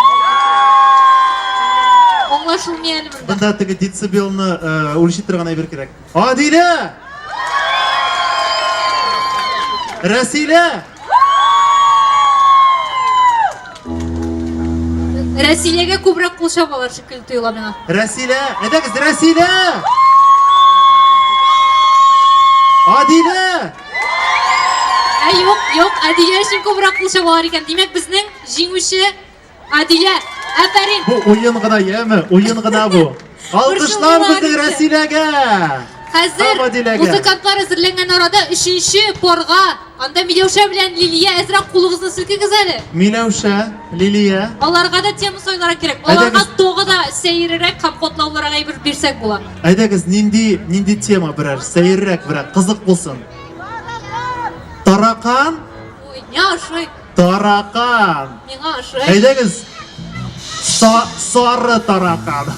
Аңлашылмый әле монда. Монда теге децибелны үлчи торган әйбер кирәк. Адилә! Рәсилә! Рәсиләгә күбрәк кул чабалар шикелле тоела миңа. Рәсилә! Әйдәгез, Рәсилә! Адилә! Ә юк, юк, Адилә өчен күбрәк кул чабалар икән. Димәк, безнең җиңүче Адилә, афәрин! Бу уен гына, яме, уен гына бу. Алкышлар безнең Рәсиләгә! Хәзер Һәм Адиләгә. музыкантлар әзерләнгән арада өченче парга, анда Миләүшә белән Лилия, әзрәк кулыгызны селкегез әле. Миләүшә, Лилия. Аларга да тема сайларга кирәк. Аларга Әйдәгез. тагы да сәеррәк һәм катлаулырак әйбер бирсәк була. Әйдәгез, нинди, нинди тема берәр, сәеррәк берәр, кызык булсын. Таракан? Ой, миңа ошый. Таракан. Миңа ошый. Әйдәгез, са, сары таракан.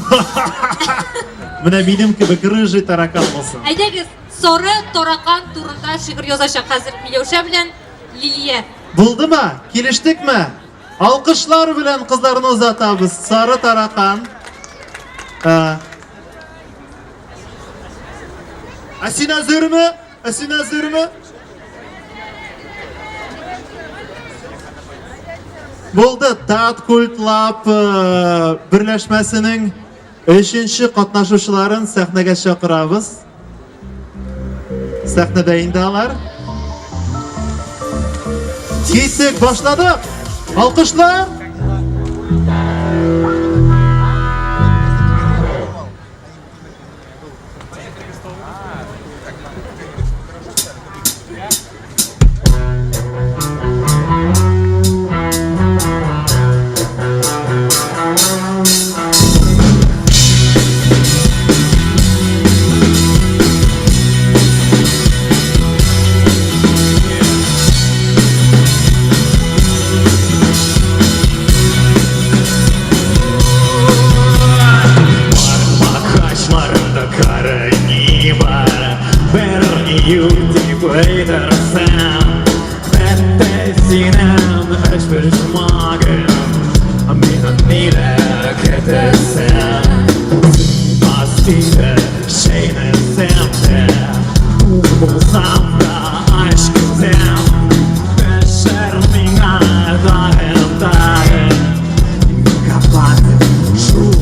Менә минем кебек рыжий таракан булсын. Әйдәгез, сары таракан турында шигырь язачак хәзер Миләүшә белән Лилия. Булдымы? Килештекме? Алкышлар белән кызларны озатабыз. Сары таракан. Ә Ә син әзерме? Ә син әзерме? Булды. Таткультлаб берләшмәсенең өченче катнашучыларын сәхнәгә чакырабыз. Сәхнәдә инде алар. Киттек, башладык. Алкышлар. Бармак очларында кара ни бар, Берни юк дип әйтерсең. Хәтта синең өчпочмагың Миннән ниләр көтәсең? Сыймас иде чәйнәсәм дә, Тук булсам да ач көтәм. Пешер миңа тагын, тагын, Кабат шул.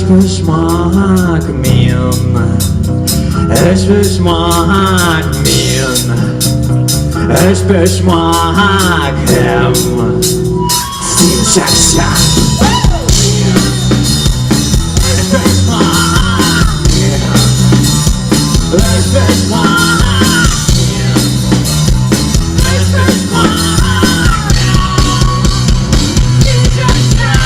Өчпочмак мин, өчпочмак мин, өчпочмак һәм син чәкчәк. Өчпочмак мин, өчпочмак мин, өчпочмак син чәкчәк.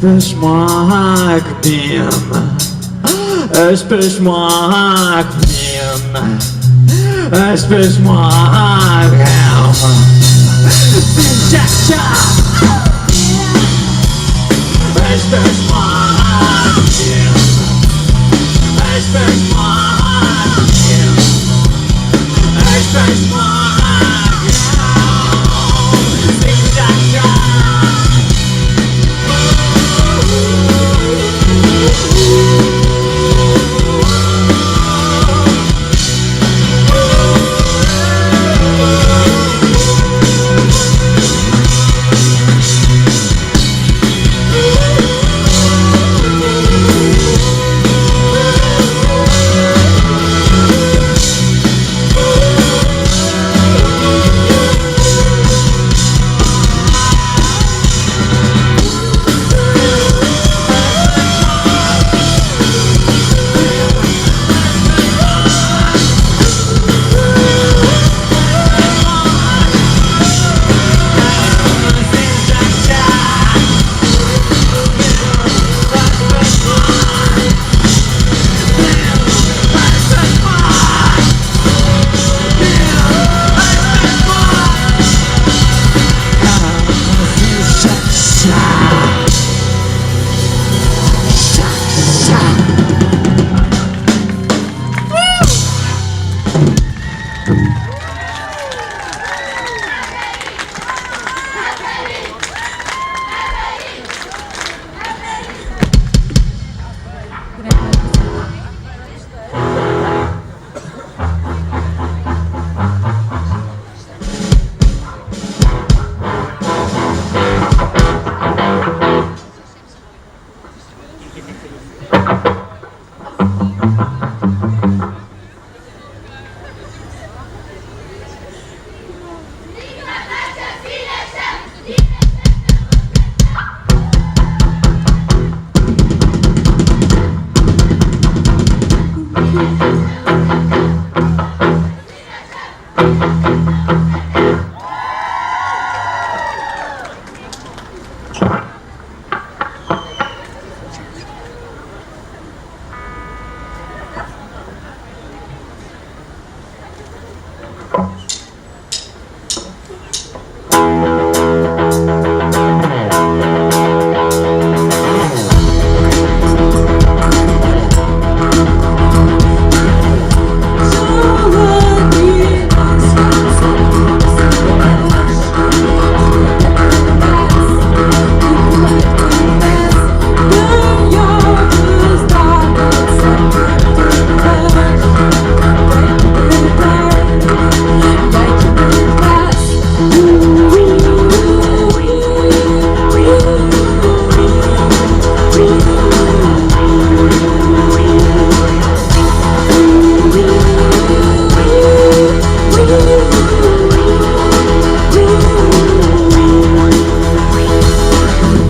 Өчпочмак мин. Өчпочмак мин. Өчпочмак һәм син чак-чак. Өчпочмак мин. Өчпочмак мин. Өчпочмак һәм син чак-чак.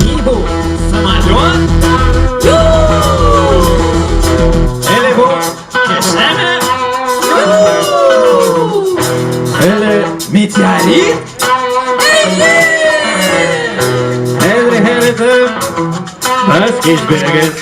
Ни бу? Самолет? Или бу кешеме? Или метеорит? Элли Хәритов, без кич бирегез.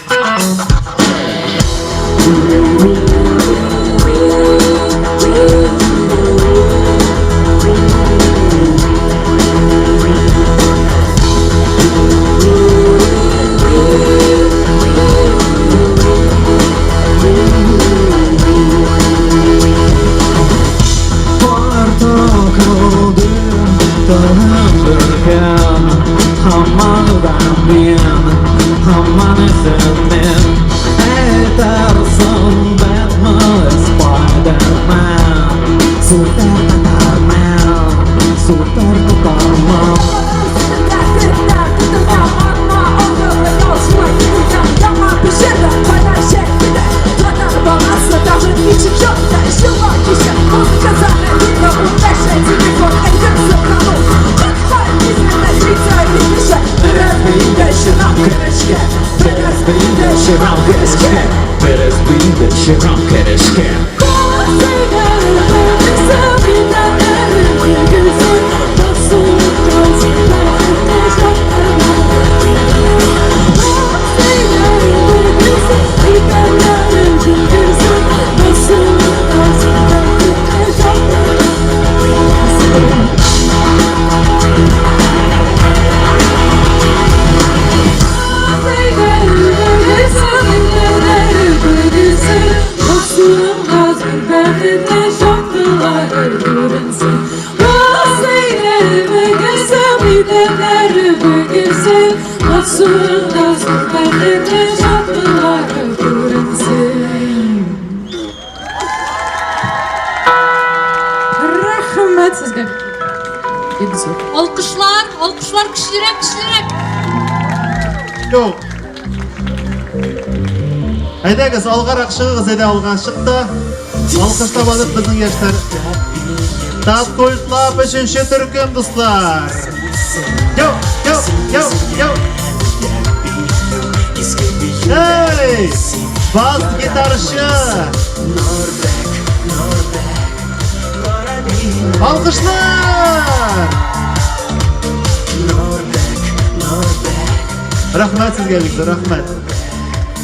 Зур да зур бәхетле чаткылары күренсен. Рәхмәт сезгә. Бик зур. Алкышлар, алкышлар көчлерәк, көчлерәк. Юк. Әйдәгез, алгарак чыгыгыз, әйдә алга чык та. Алкышлап алып безнең яшьләр. Таткультлап өченче төркем, дуслар. Йоу, йоу, йоу, йоу. Эй! Бас гитарчы! Алкышлар! Рәхмәт сезгә бик зур, рәхмәт.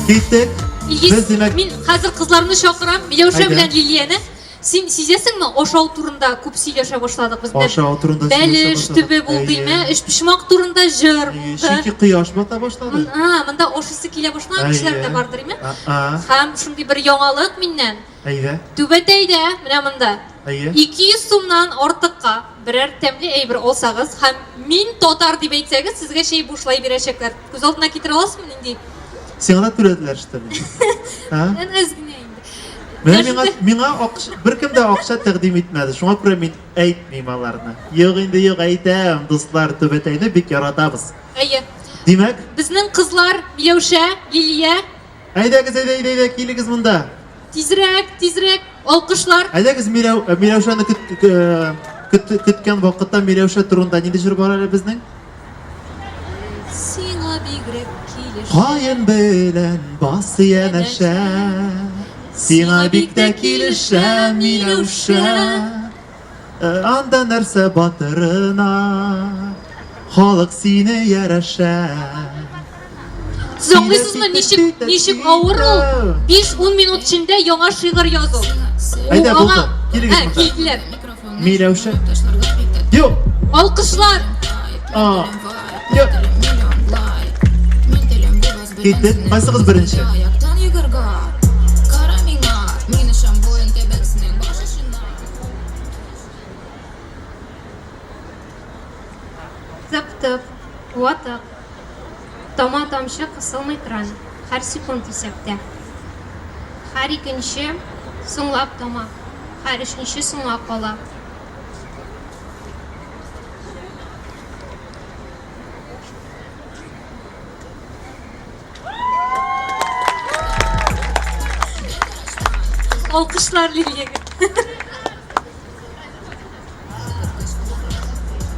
Киттек. Илгиз, Без димәк, мин хәзер кызларны чакырам, Миләүшә Әйдә. белән Лилияне. Син сизәсеңме, ашау турында күп сөйләшә башладык без. Менә Ашау турында сөйләшә Бәлеш башладык. төбе булды, Әйе. име? Өчпочмак турында җыр булды. Чөнки кояш бата башлады. А, монда ашысы килә башлаган кешеләр дә Әйе. бардыр, име? А, Һәм шундый бер яңалык миннән. әйдә. Түбәтәйдә, менә монда. Әйе. 200 сумнан артыкка берәр тәмле әйбер алсагыз һәм мин татар дип әйтсәгез, сезгә чәй бушлай бирәчәкләр. Күз алдына китерә аласызмы нинди? Сиңа да түләделәр, что ли? А? Әз генә инде. Менә миңа миңа акча беркем дә акча тәкъдим итмәде. Шуңа күрә мин әйтмим аларны. Юк инде, юк, әйтәм, дуслар, түбәтәйне бик яратабыз. Әйе. Димәк, Безнең кызлар Миләүшә, Лилия, әйдәгез, әйдә, әйдә, әйдә, килегез монда. тизрәк, тизрәк, алкышлар. Әйдәгез, Миләү, э, Миләүшәне көт, э, көт, көткән вакытта Миләүшә турында нинди җыр бар әле безнең? Сиңа бигрәк килешә. Каен белән бас янәшә, Сиңа бик тә килешә, Миләүшә. Э, Анда нәрсә батырына, Халык сине ярәшә. Сез аңлыйсызмы, ничек, ничек авыр ул? 5-10 минут эчендә яңа шигырь язу. Әйдә, Ул булды. аңа- Килегез Ә, монда. килделәр. Миләүшә. Юк. Алкышлар. А. Юк. Киттек. Кайсыгыз беренче? Тып-тып, ватык. Тама тамчы кысылмый кран, һәр секунд исәптә. Һәр икенче соңлап тама, һәр өченче соңа кала. Алкышлар Лилиягә.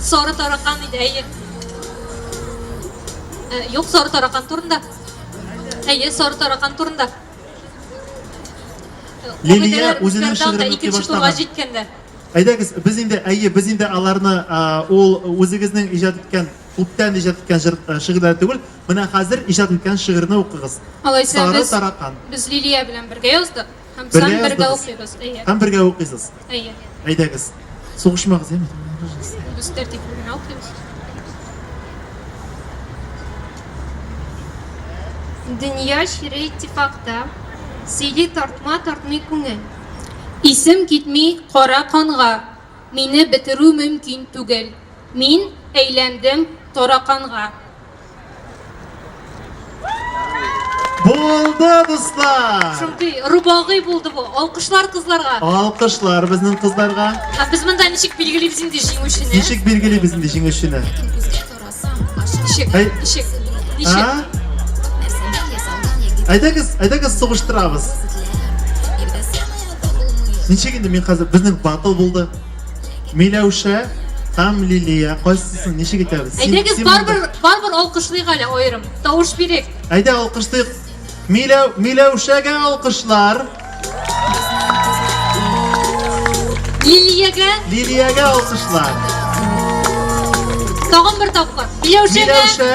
Сары таракан иде, әйе. Э, юк, сары таракан турында. Әйе, сары таракан турында. Э, Лилия кагыйдәләр үзенең үзгәрде анда шигырен укый икенче турга башлаган. җиткәндә. Әйдәгез, без инде, әйе, без инде аларны а, ул үзегезнең иҗат иткән, күптән иҗат иткән җыр, э, шигырьләр түгел, менә хәзер иҗат иткән шигырьне укыгыз. Алайса Сары без, таракан. без Лилия белән бергә яздык. Һәм Бергә һәм бергә яздыгыз. укыйбыз. Әйе. Һәм бергә укыйсыз. Әйе. Әйдәгез. Сугышмагыз, әйме? Без тәртипле генә укыйбыз. Дөнья чире иттифакта, сөйли тартма тартмый күңел. Исем китми кара канга, мине бетерү мөмкин түгел. Мин әйләндем тараканга. Булды, дуслар! Шундый рубагый булды бу. Алкышлар кызларга. Алкышлар безнең кызларга. Ә без монда ничек билгелибез инде җиңүчене? Ничек билгелибез инде җиңүчене? Ничек? Әй- Ничек? Ничек? А? Әйдәгез, әйдәгез сугыштырабыз. Ничек инде мин хәзер безнең батл булды. Миләүшә һәм Лилия кайсысын ничек итәбез? Син- Әйдәгез син монда. барбер барбер алкышлыйк әле аерым. Тавыш бирик. Әйдә алкышлыйк. Миләү Миләүшәгә алкышлар. Лилиягә Лилиягә алкышлар. тагын бер тапкыр. Миләүшәгә Миләүшә.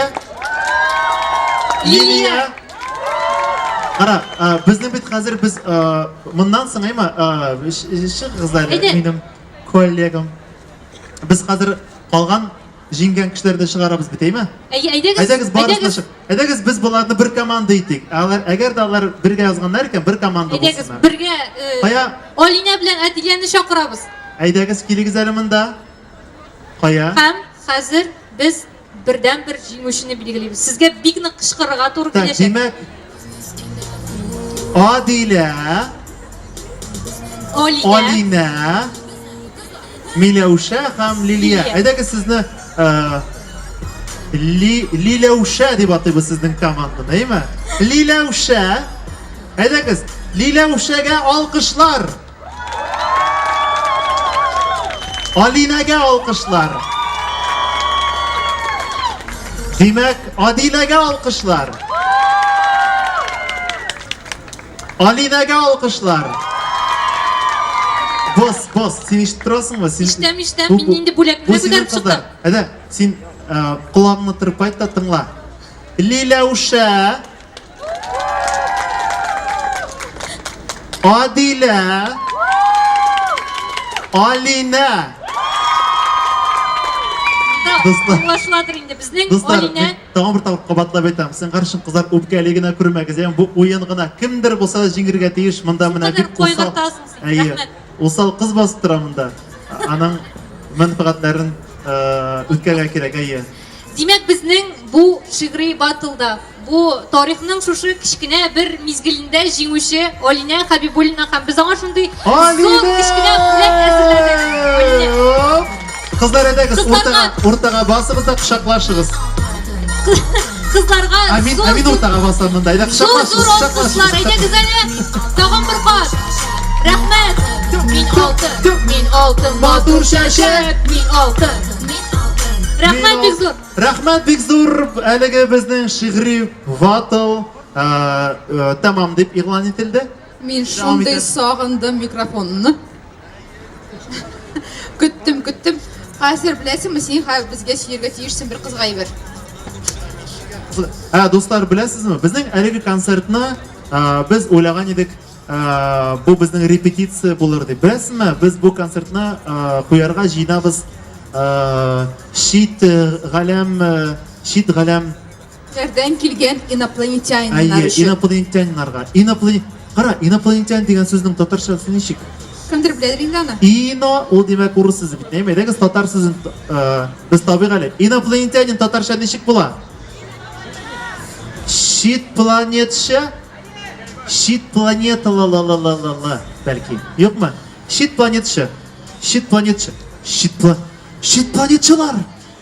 Лилия. Лилия. Кара, а, безнең бит хәзер без а, моннан соң әйме, а, чыгыгыз әле Әйдә. минем коллегам. Без хәзер калган җиңгән кешеләрне чыгарабыз бит, әйме? Әйе, әйдәгез. Әйдәгез барысын әйдәгез. чык. Әйдәгез без боларны бер команда итик. Алар әгәр дә алар бергә язганнар икән, бер команда Әйдәгез булсыннар. бергә э, Кая? Алинә белән Әдиләне чакырабыз. Әйдәгез килегез әле монда. Кая? Һәм хәзер без бердәнбер җиңүчене билгелибез. Сезгә бик нык кычкырырга туры Так, киләчәк. димәк, Адилә, Алинә. Алинә, Миләүшә һәм Лилия. Лилия. Әйдәгез сезне э, Ли, Лиләүшә дип атыйбыз сезнең команданы, әйеме? Лиләүшә. Әйдәгез, Лиләүшәгә алкышлар. Алинәгә алкышлар. Димәк, Адиләгә алкышлар. Алинәгә алкышлар. Бос, бос, син ишетеп торасыңмы? Син Ишетәм, ишетәм. Мин инде бүләкне Бу синең күтәреп кызлар. чыктым. Әйдә, син э, колагыңны тырпайт та тыңла. Лиләүшә. Адилә. Алинә. Дуслар. Аңлашыладыр инде безнең Дуслар, Алинә. мин тагын бер тапкыр кабатлап әйтәм. Зинһар өчен кызлар үпкәли генә күрмәгез. Ягъни бу уен гына. Кемдер булса да җиңергә тиеш. Монда менә бик усал. Кайгыртасың син. Әйе. Рәхмәт. Усал кыз басып тора монда. Аның мәнфәгатьләрен э, үткәрергә кирәк, әйе. Димәк, безнең бу шигъри баттлда, бу тарихның шушы кечкенә бер мизгелендә җиңүче Алинә Хәбибуллина һәм без аңа шундый зур кечкенә бүләк әзерләдек. Алинә. Оп! Кызлар, әйдәгез, Кызларга. уртага, уртага басыгыз да кочаклашыгыз. Кызларга Ә мин, зур ә мин уртага басам монда. Әйдә, зур кочаклашыгыз, зур алкышлар. кочаклашыгыз. Әйдәгез әле. Тагын бер кат. Рәхмәт. Мин алтын, мин алтын, Матур чәчәк. мин алтын. Рәхмәт бик зур. Рәхмәт бик зур. Әлеге безнең шигъри ватл э, э, тәмам дип игълан ителде. Мин Дәвам шундый итә. сагындым микрофонны. Көттем, көттем. Хәзер беләсеңме, син хәзер безгә сөяргә тиешсең бер кызга әйбер. Ә, дуслар, беләсезме, безнең әлеге концертны э, без уйлаган идек, э, бу безнең репетиция булыр дип. Беләсезме, без бу концертны э, куярга җыенабыз э, чит э, галәм, э, чит галәм Нәрдән килгән инопланетяниннар Әйе, өчен. инопланетяннарга. Инопланет... Кара, инопланетян дигән сүзнең татарчасы ничек? Кемдер беләдер инде аны. Ино, ул димәк урыс сүзе бит, әйме? Әйдәгез татар сүзен э, без табыйк әле. Инопланетянин татарча ничек була? Чит планетча? Чит планета ла ла ла ла ла ла бәлки. Юкмы? Чит планетча. Чит планетча. Чит пла Чит планетчылар.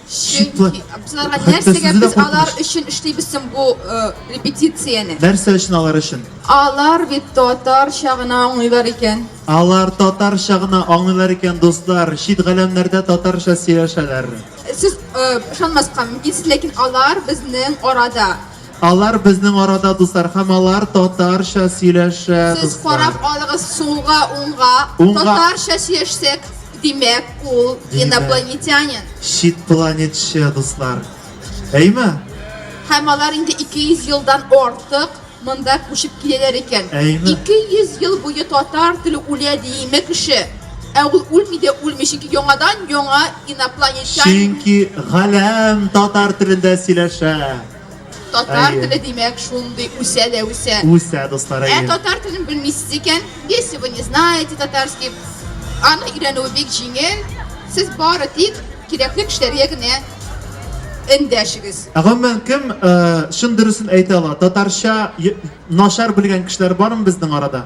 Чит пла Чөнки без аларга Хәтта нәрсәгә сүзе дә без алар куркыныч. өчен эшлибез соң бу э, репетицияне? Нәрсә өчен алар өчен? Алар бит татарча гына аңлыйлар икән. Алар татарча гына аңлыйлар икән, дуслар. Чит галәмнәрдә татарча сөйләшәләр. Сез э, ышанмаска мөмкинсез, ләкин алар безнең арада. Алар безнең арада, дуслар, һәм алар татарча сөйләшә, Сез дуслар. карап алыгыз сулга, уңга. Уңга. Татарча сөйләшсәк, димәк, ул Димәк. инопланетянин. Чит планетчы, дуслар. Әйме? Һәм алар инде 200 елдан артык монда күчеп киләләр икән. Әйме? 200 ел буе татар теле үлә диеме кеше. Ә ул үлми дә үлми, чөнки яңадан яңа инопланетянин Чөнки галәм татар телендә сөйләшә. татар Әйе. теле димәк шундый үсә дә үсә. Үсә, дуслар, Ә әйе. татар телен белмисез икән, если вы не знаете татарский, аны өйрәнүе бик җиңел. Сез бары тик кирәкле кешеләргә генә эндәшегез. Ә гомумән кем э, чын дөресен әйтә ала? Татарча начар белгән кешеләр бармы безнең арада?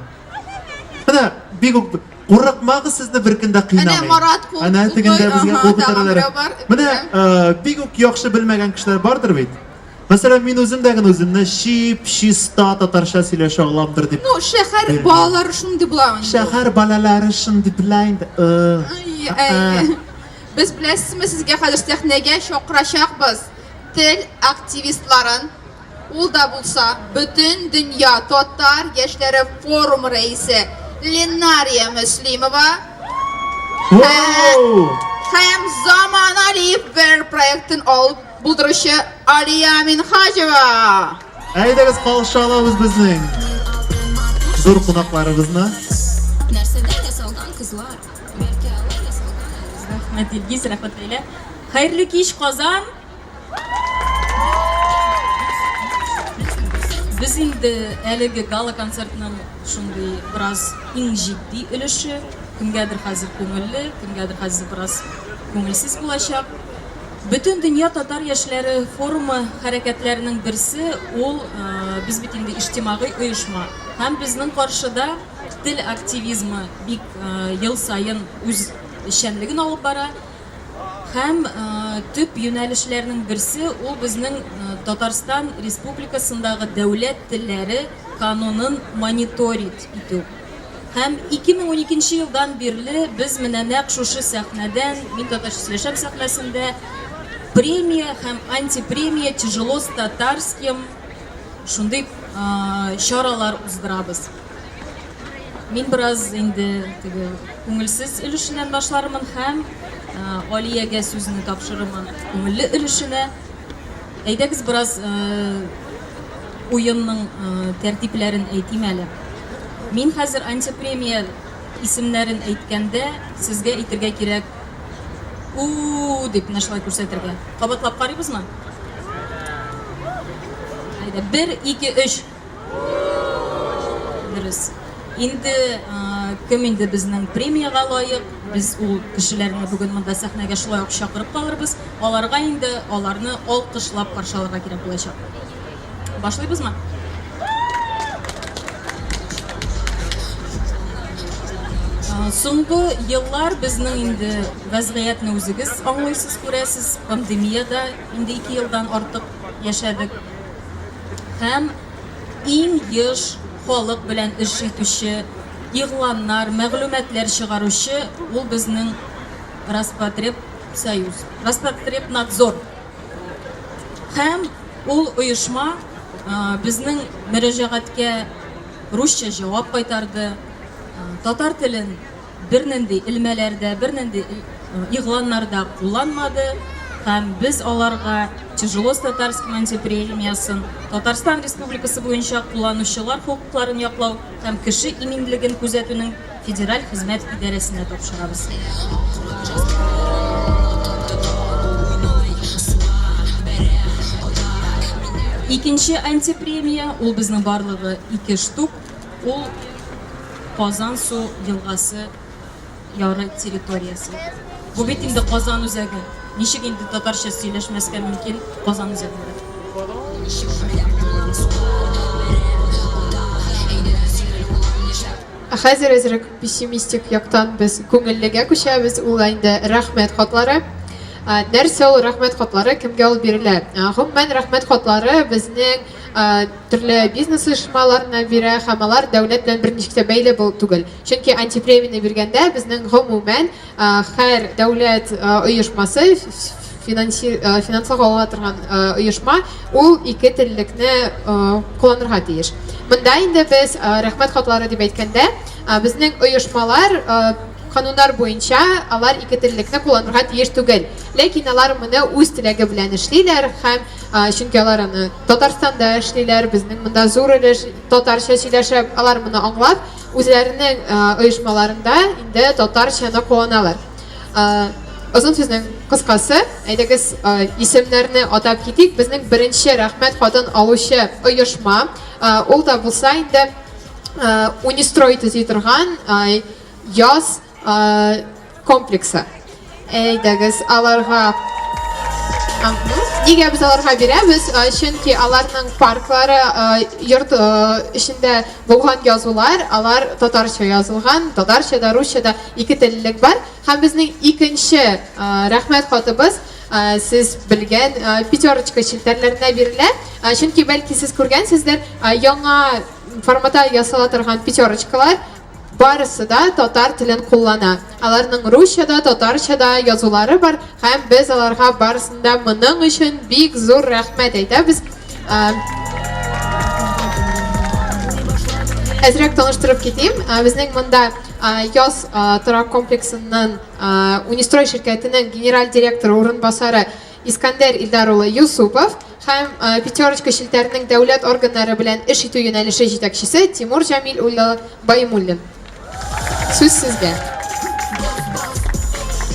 Менә бик үк курыкмагыз, сезне беркем дә кыйнамый. Әнә Марат кул Әнә тегендә куй, безгә аһа, кул тагын күтәрәләр. берәү бар. Менә э, бик үк яхшы белмәгән кешеләр бардыр бит. Мәсәлән, мин үзем дә генә үземне чип чиста татарча сөйләшә аламдыр дип. Ну, шәһәр Белмим. балалары шундый була инде. Шәһәр балалары шундый була инде. Э, Ай, а, әй. Без беләсезме, сезгә хәзер сәхнәгә чакырачакбыз тел активистларын. Ул да булса, бөтен дөнья татар яшьләре форумы рәисе Ленария Мөслимова Воу! һәм Заман Алиев бер проектын алып булдыручы Алия Минһаҗева. Әйдәгез каршы алабыз безнең зур кунакларыбызны. Нәрсәдән ясалган кызлар? Бәлки алар ясалган Рәхмәт, Илгиз, рәхмәт, Ләйлә. Хәерле кич, Казан! Без инде әлеге гала-концертның шундый бераз иң җитди өлеше. Кемгәдер хәзер күңелле, кемгәдер хәзер бераз күңелсез булачак. Бөтендөнья татар яшьләре форумы хәрәкәтләренең берсе ул, без бит инде иҗтимагый оешма һәм безнең каршыда тел активизмы бик ел саен үз эшчәнлеген алып бара. Һәм төп юнәлешләрнең берсе ул безнең Татарстан Республикасындагы дәүләт телләре канунын мониторить итү. Һәм 2012 нче елдан бирле без менә нәкъ шушы сәхнәдән, Мин татарча сөйләшәм сәхнәсендә премия һәм антипремия Тяжело с татарским шундый чаралар уздырабыз. Мин бераз инде теге күңелсез өлешеннән башлармын һәм Алиягә сүзне тапшырырмын күңелле өлешенә. Әйдәгез бераз уенның тәртипләрен әйтим әле. Мин хәзер антипремия исемнәрен әйткәндә сезгә әйтергә кирәк у дип менә шулай күрсәтергә. Кабатлап карыйбызмы? Әйдә, бер, ике, өч. Дөрес. Инде кем инде безнең премиягә лаек, без ул кешеләрне бүген монда сәхнәгә шулай ук чакырып калырбыз. Аларга инде аларны алкышлап каршы алырга кирәк булачак. Башлыйбызмы? Соңгы еллар безнең инде вәзгыятьне үзегез аңлыйсыз, күрәсез. Пандемиядә инде 2 елдан артык яшәдек. Һәм иң еш халык белән эш итүче, игъланнар, мәгълүматлар чыгаручы ул безнең Роспотребсоюз, Роспотребнадзор. Һәм ул оешма безнең мөрәҗәгатькә русча җавап кайтарды, татар телен бернинди элмәләрдә, бернинди игъланнарда кулланмады һәм без аларга Тяжело с татарским антипремиясен Татарстан Республикасы буенча кулланучылар хокукларын яклау һәм кеше иминлеген күзәтүнең федераль хезмәт идарәсенә тапшырабыз. Икенче антипремия, ул безнең барлыгы ике штук, ул Казансу елгасы яры территориясе. Бу бит инде Казан үзәге. Ничек инде татарча сөйләшмәскә мөмкин Казан үзәгендә? Ә хәзер әзрәк пессимистик яктан без күңеллегә күчәбез, ул инде рәхмәт хатлары. Нәрсә ул рәхмәт хатлары, кемгә ул бирелә? Гомумән, рәхмәт хатлары безнең төрле бизнес оешмаларына бирә һәм алар дәүләт белән берничек тә бәйле бул түгел. Чөнки антипремияне биргәндә безнең гомумән һәр дәүләт оешмасы финанслау ала торган оешма ул ике теллекне кулланырга тиеш. Монда инде без рәхмәт хатлары дип әйткәндә, безнең оешмалар кануннар буенча алар ике теллекне кулланырга тиеш түгел. Ләкин алар моны үз теләге белән эшлиләр һәм Чөнки алар аны Татарстанда эшлиләр, безнең монда зур өлеш татарча сөйләшә, алар моны аңлап, үзләренең оешмаларында инде татарчаны кулланалар. Озын сүзнең кыскасы, әйдәгез исемнәрне атап китик. Безнең беренче рәхмәт хатын алучы оешма, ул да булса инде Унистрой төзи торган Яз комплексы. Әйдәгез, аларга Нигә без аларга бирәбез? Чөнки аларның парклары, йорт эчендә булган язулар, алар татарча язылган, татарча да, русча да ике теллелек бар. Һәм безнең икенче рәхмәт хатыбыз сез белгән Пятерочка челтәрләренә бирелә. Чөнки бәлки сез күргәнсездер, яңа форматта ясала торган пятерочкалар Барысы да татар телен куллана. Аларның русча да, татарча да язулары бар һәм без аларга барысын да моның өчен бик зур рәхмәт әйтәбез. Әзрәк таныштырып китим. Безнең монда Яз торак комплексыннан Унистрой ширкәтенең генераль директоры урынбасары Искәндәр Илдар улы Юсупов һәм Пятерочка челтәренең дәүләт органнары белән эш итү юнәлеше җитәкчесе Тимур Җәмил улы Баймуллин. Сүз сезгә.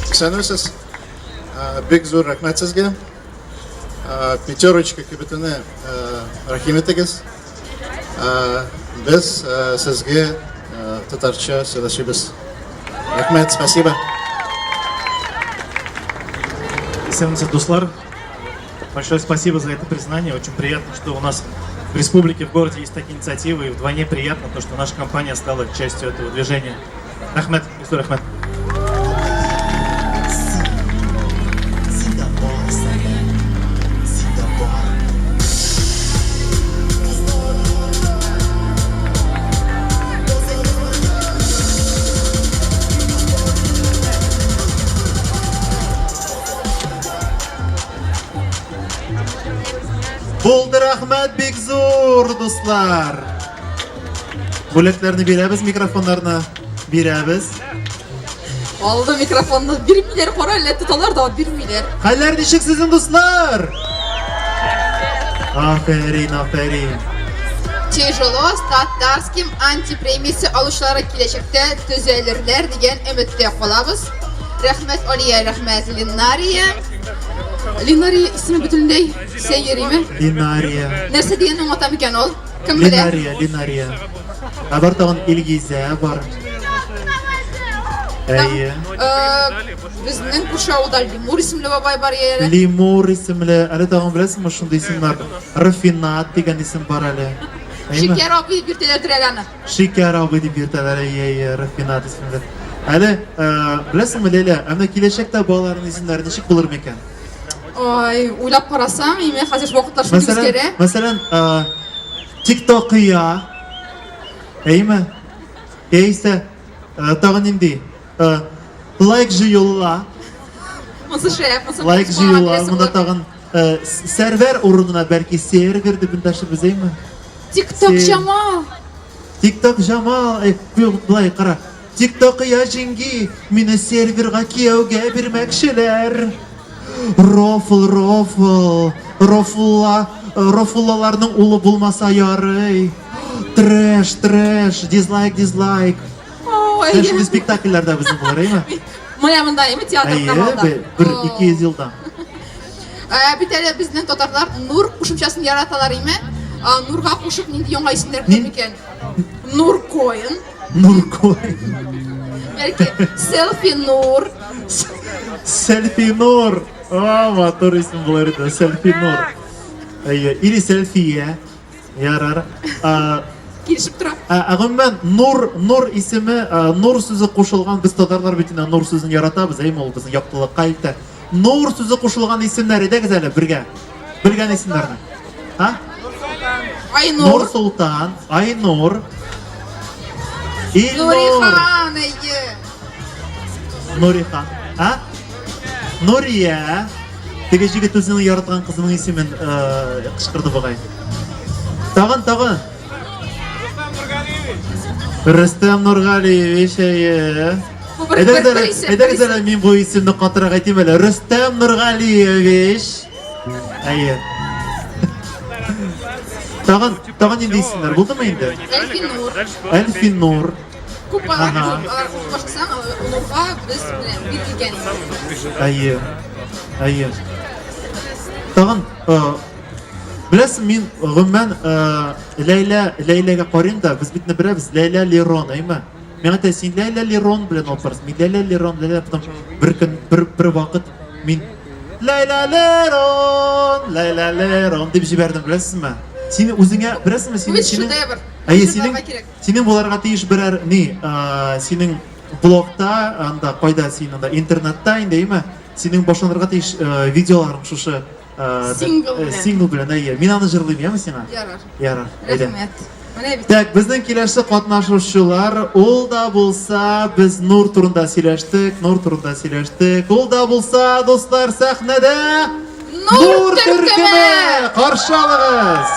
Исәнмесез. Бик зур рәхмәт сезгә. Пятерочка кибетенә рәхим итегез. Без сезгә татарча сөйләшибез. Рәхмәт, спасибо. Исәнмесез, дуслар. Большое спасибо за это признание. Очень приятно, что у нас в республике, в городе есть такие инициативы. И вдвойне приятно то, что наша компания стала частью этого движения. Рәхмәт, зур рәхмәт. Булды, рәхмәт бик зур, дуслар. Бүләкләрне бирәбез, микрофоннарны бирәбез. Алды микрофонны бирмиләр, кара әллә тоталар да бирмиләр. Хәлләр ничек сезнең, дуслар? Афәрин, афәрин. Тяжело с татарским антипремиясе алучылары киләчәктә төзәлерләр дигән өметтә калабыз. Рәхмәт Алия, рәхмәт Ленария. Ленария исеме бөтенләй сәер име? Ленария. Нәрсә дигәнне аңлата микән ул? Кем белә? Ленария, Ленария. Ә бар тагын Илгизә бар. Әйе. Э, Безнең күрше авылда Лимур исемле бабай бар әле. Лимур исемле, әле тагын беләсеңме шундый исемнәр? Рафинат дигән исем бар әле. Әйеме? Шикәр абый дип йөртәләрдер әле аны. Шикәр абый дип йөртәләр, әйе, әйе, Рафинат исемле. Әле, э, беләсеңме, Ләйлә, ә менә киләчәктә балаларның исемнәре ничек булыр микән? Ой, уйлап карасаң, име хәзер вакытлар шундый Мәсәлән, үзгәрә. мәсәлән, э, ТикТокия, әйеме? Яисә, э, тагын нинди? Э, лайк җыюла. Монысы шәп, монысы Лайк монысы җыюла. балага Монда тагын э, сәрвәр урынына бәлки сервер дип эндәшербез, әйме? ТикТок Җамал. ТикТок Җамал, эй, юк, былай кара. ТикТокия җиңги, мине серверга кияүгә бирмәкчеләр. Рофл, рофл, рофулла, рофуллаларның улы булмаса ярый. Трэш, трэш, дизлайк, дизлайк. Ой. Менә шундый спектакльләрдә безнең булыр, әйме? Менә монда, әйме, театр Әйе, Камалда. бер 200 елдан. Ә, бит әле безнең татарлар Нур кушымчасын яраталар, әйме? А, Нурга кушып нинди яңа исемнәр булыр микән? Нур Коин. Нур Коин. Бәлки Селфи Нур. Селфи Нур. А, матур исем булыр иде. Селфи Нур. Әйе, или Селфия. Ярар. А, Килешеп тора. Ә, гомумән, Нур, Нур исеме, Нур сүзе кушылган, без татарлар бит инде Нур сүзен яратабыз, әйме, ул безнең яктылыкка илтә. Нур сүзе кушылган исемнәр, әйдәгез әле бергә. Белгән исемнәрне. А? Айнур. Нур Султан, Айнур. Илнур. Нурихан, әйе. Нурихан. А? Нурия. Теге җегет үзенең яраткан кызының исемен кычкырды бугай. Тагын, тагын. Рөстәм Нургалиевич, әйе. Әйдәгез әле, әйдәгез әле мин бу исемне катырак әйтим әле. Рөстәм Нургалиевич. Әйе. Тагын, тагын нинди исемнәр булдымы инде? Әлфинур. Әлфинур. Күп алар күп, алар күп башласаң, Нурга без менә бирелгән. Әйе. Әйе. Тагын, беләсең, мин гомумән Ләйлә, Ләйләгә карыйм да, без бит беләбез, Ләйлә Лерон, әйме? Миңа әйтә, син Ләйлә Лерон белән алып барасың. Мин Ләйлә Лерон, Ләйлә, потом бер көн, бер, бер вакыт мин Ләйлә Лерон, Ләйлә Лерон дип җибәрдем, беләсезме? Син үзеңә, беләсеңме, син, синең, әйе, синең, Синең буларга тиеш берәр ни, синең блогта, анда кайда син анда интернетта инде, әйме? Синең башланырга тиеш видеоларың шушы сингл белән. Сингл белән, әйе. Мин аны җырлыйм, яме сиңа? Ярар. Ярар. Әйдә. Рәхмәт. Менә бит. Так, безнең киләсе катнашучылар, ул да булса, без Нур турында сөйләштек, Нур турында сөйләштек. Ул да булса, дуслар, сәхнәдә Нур төркеме! Каршы алыгыз!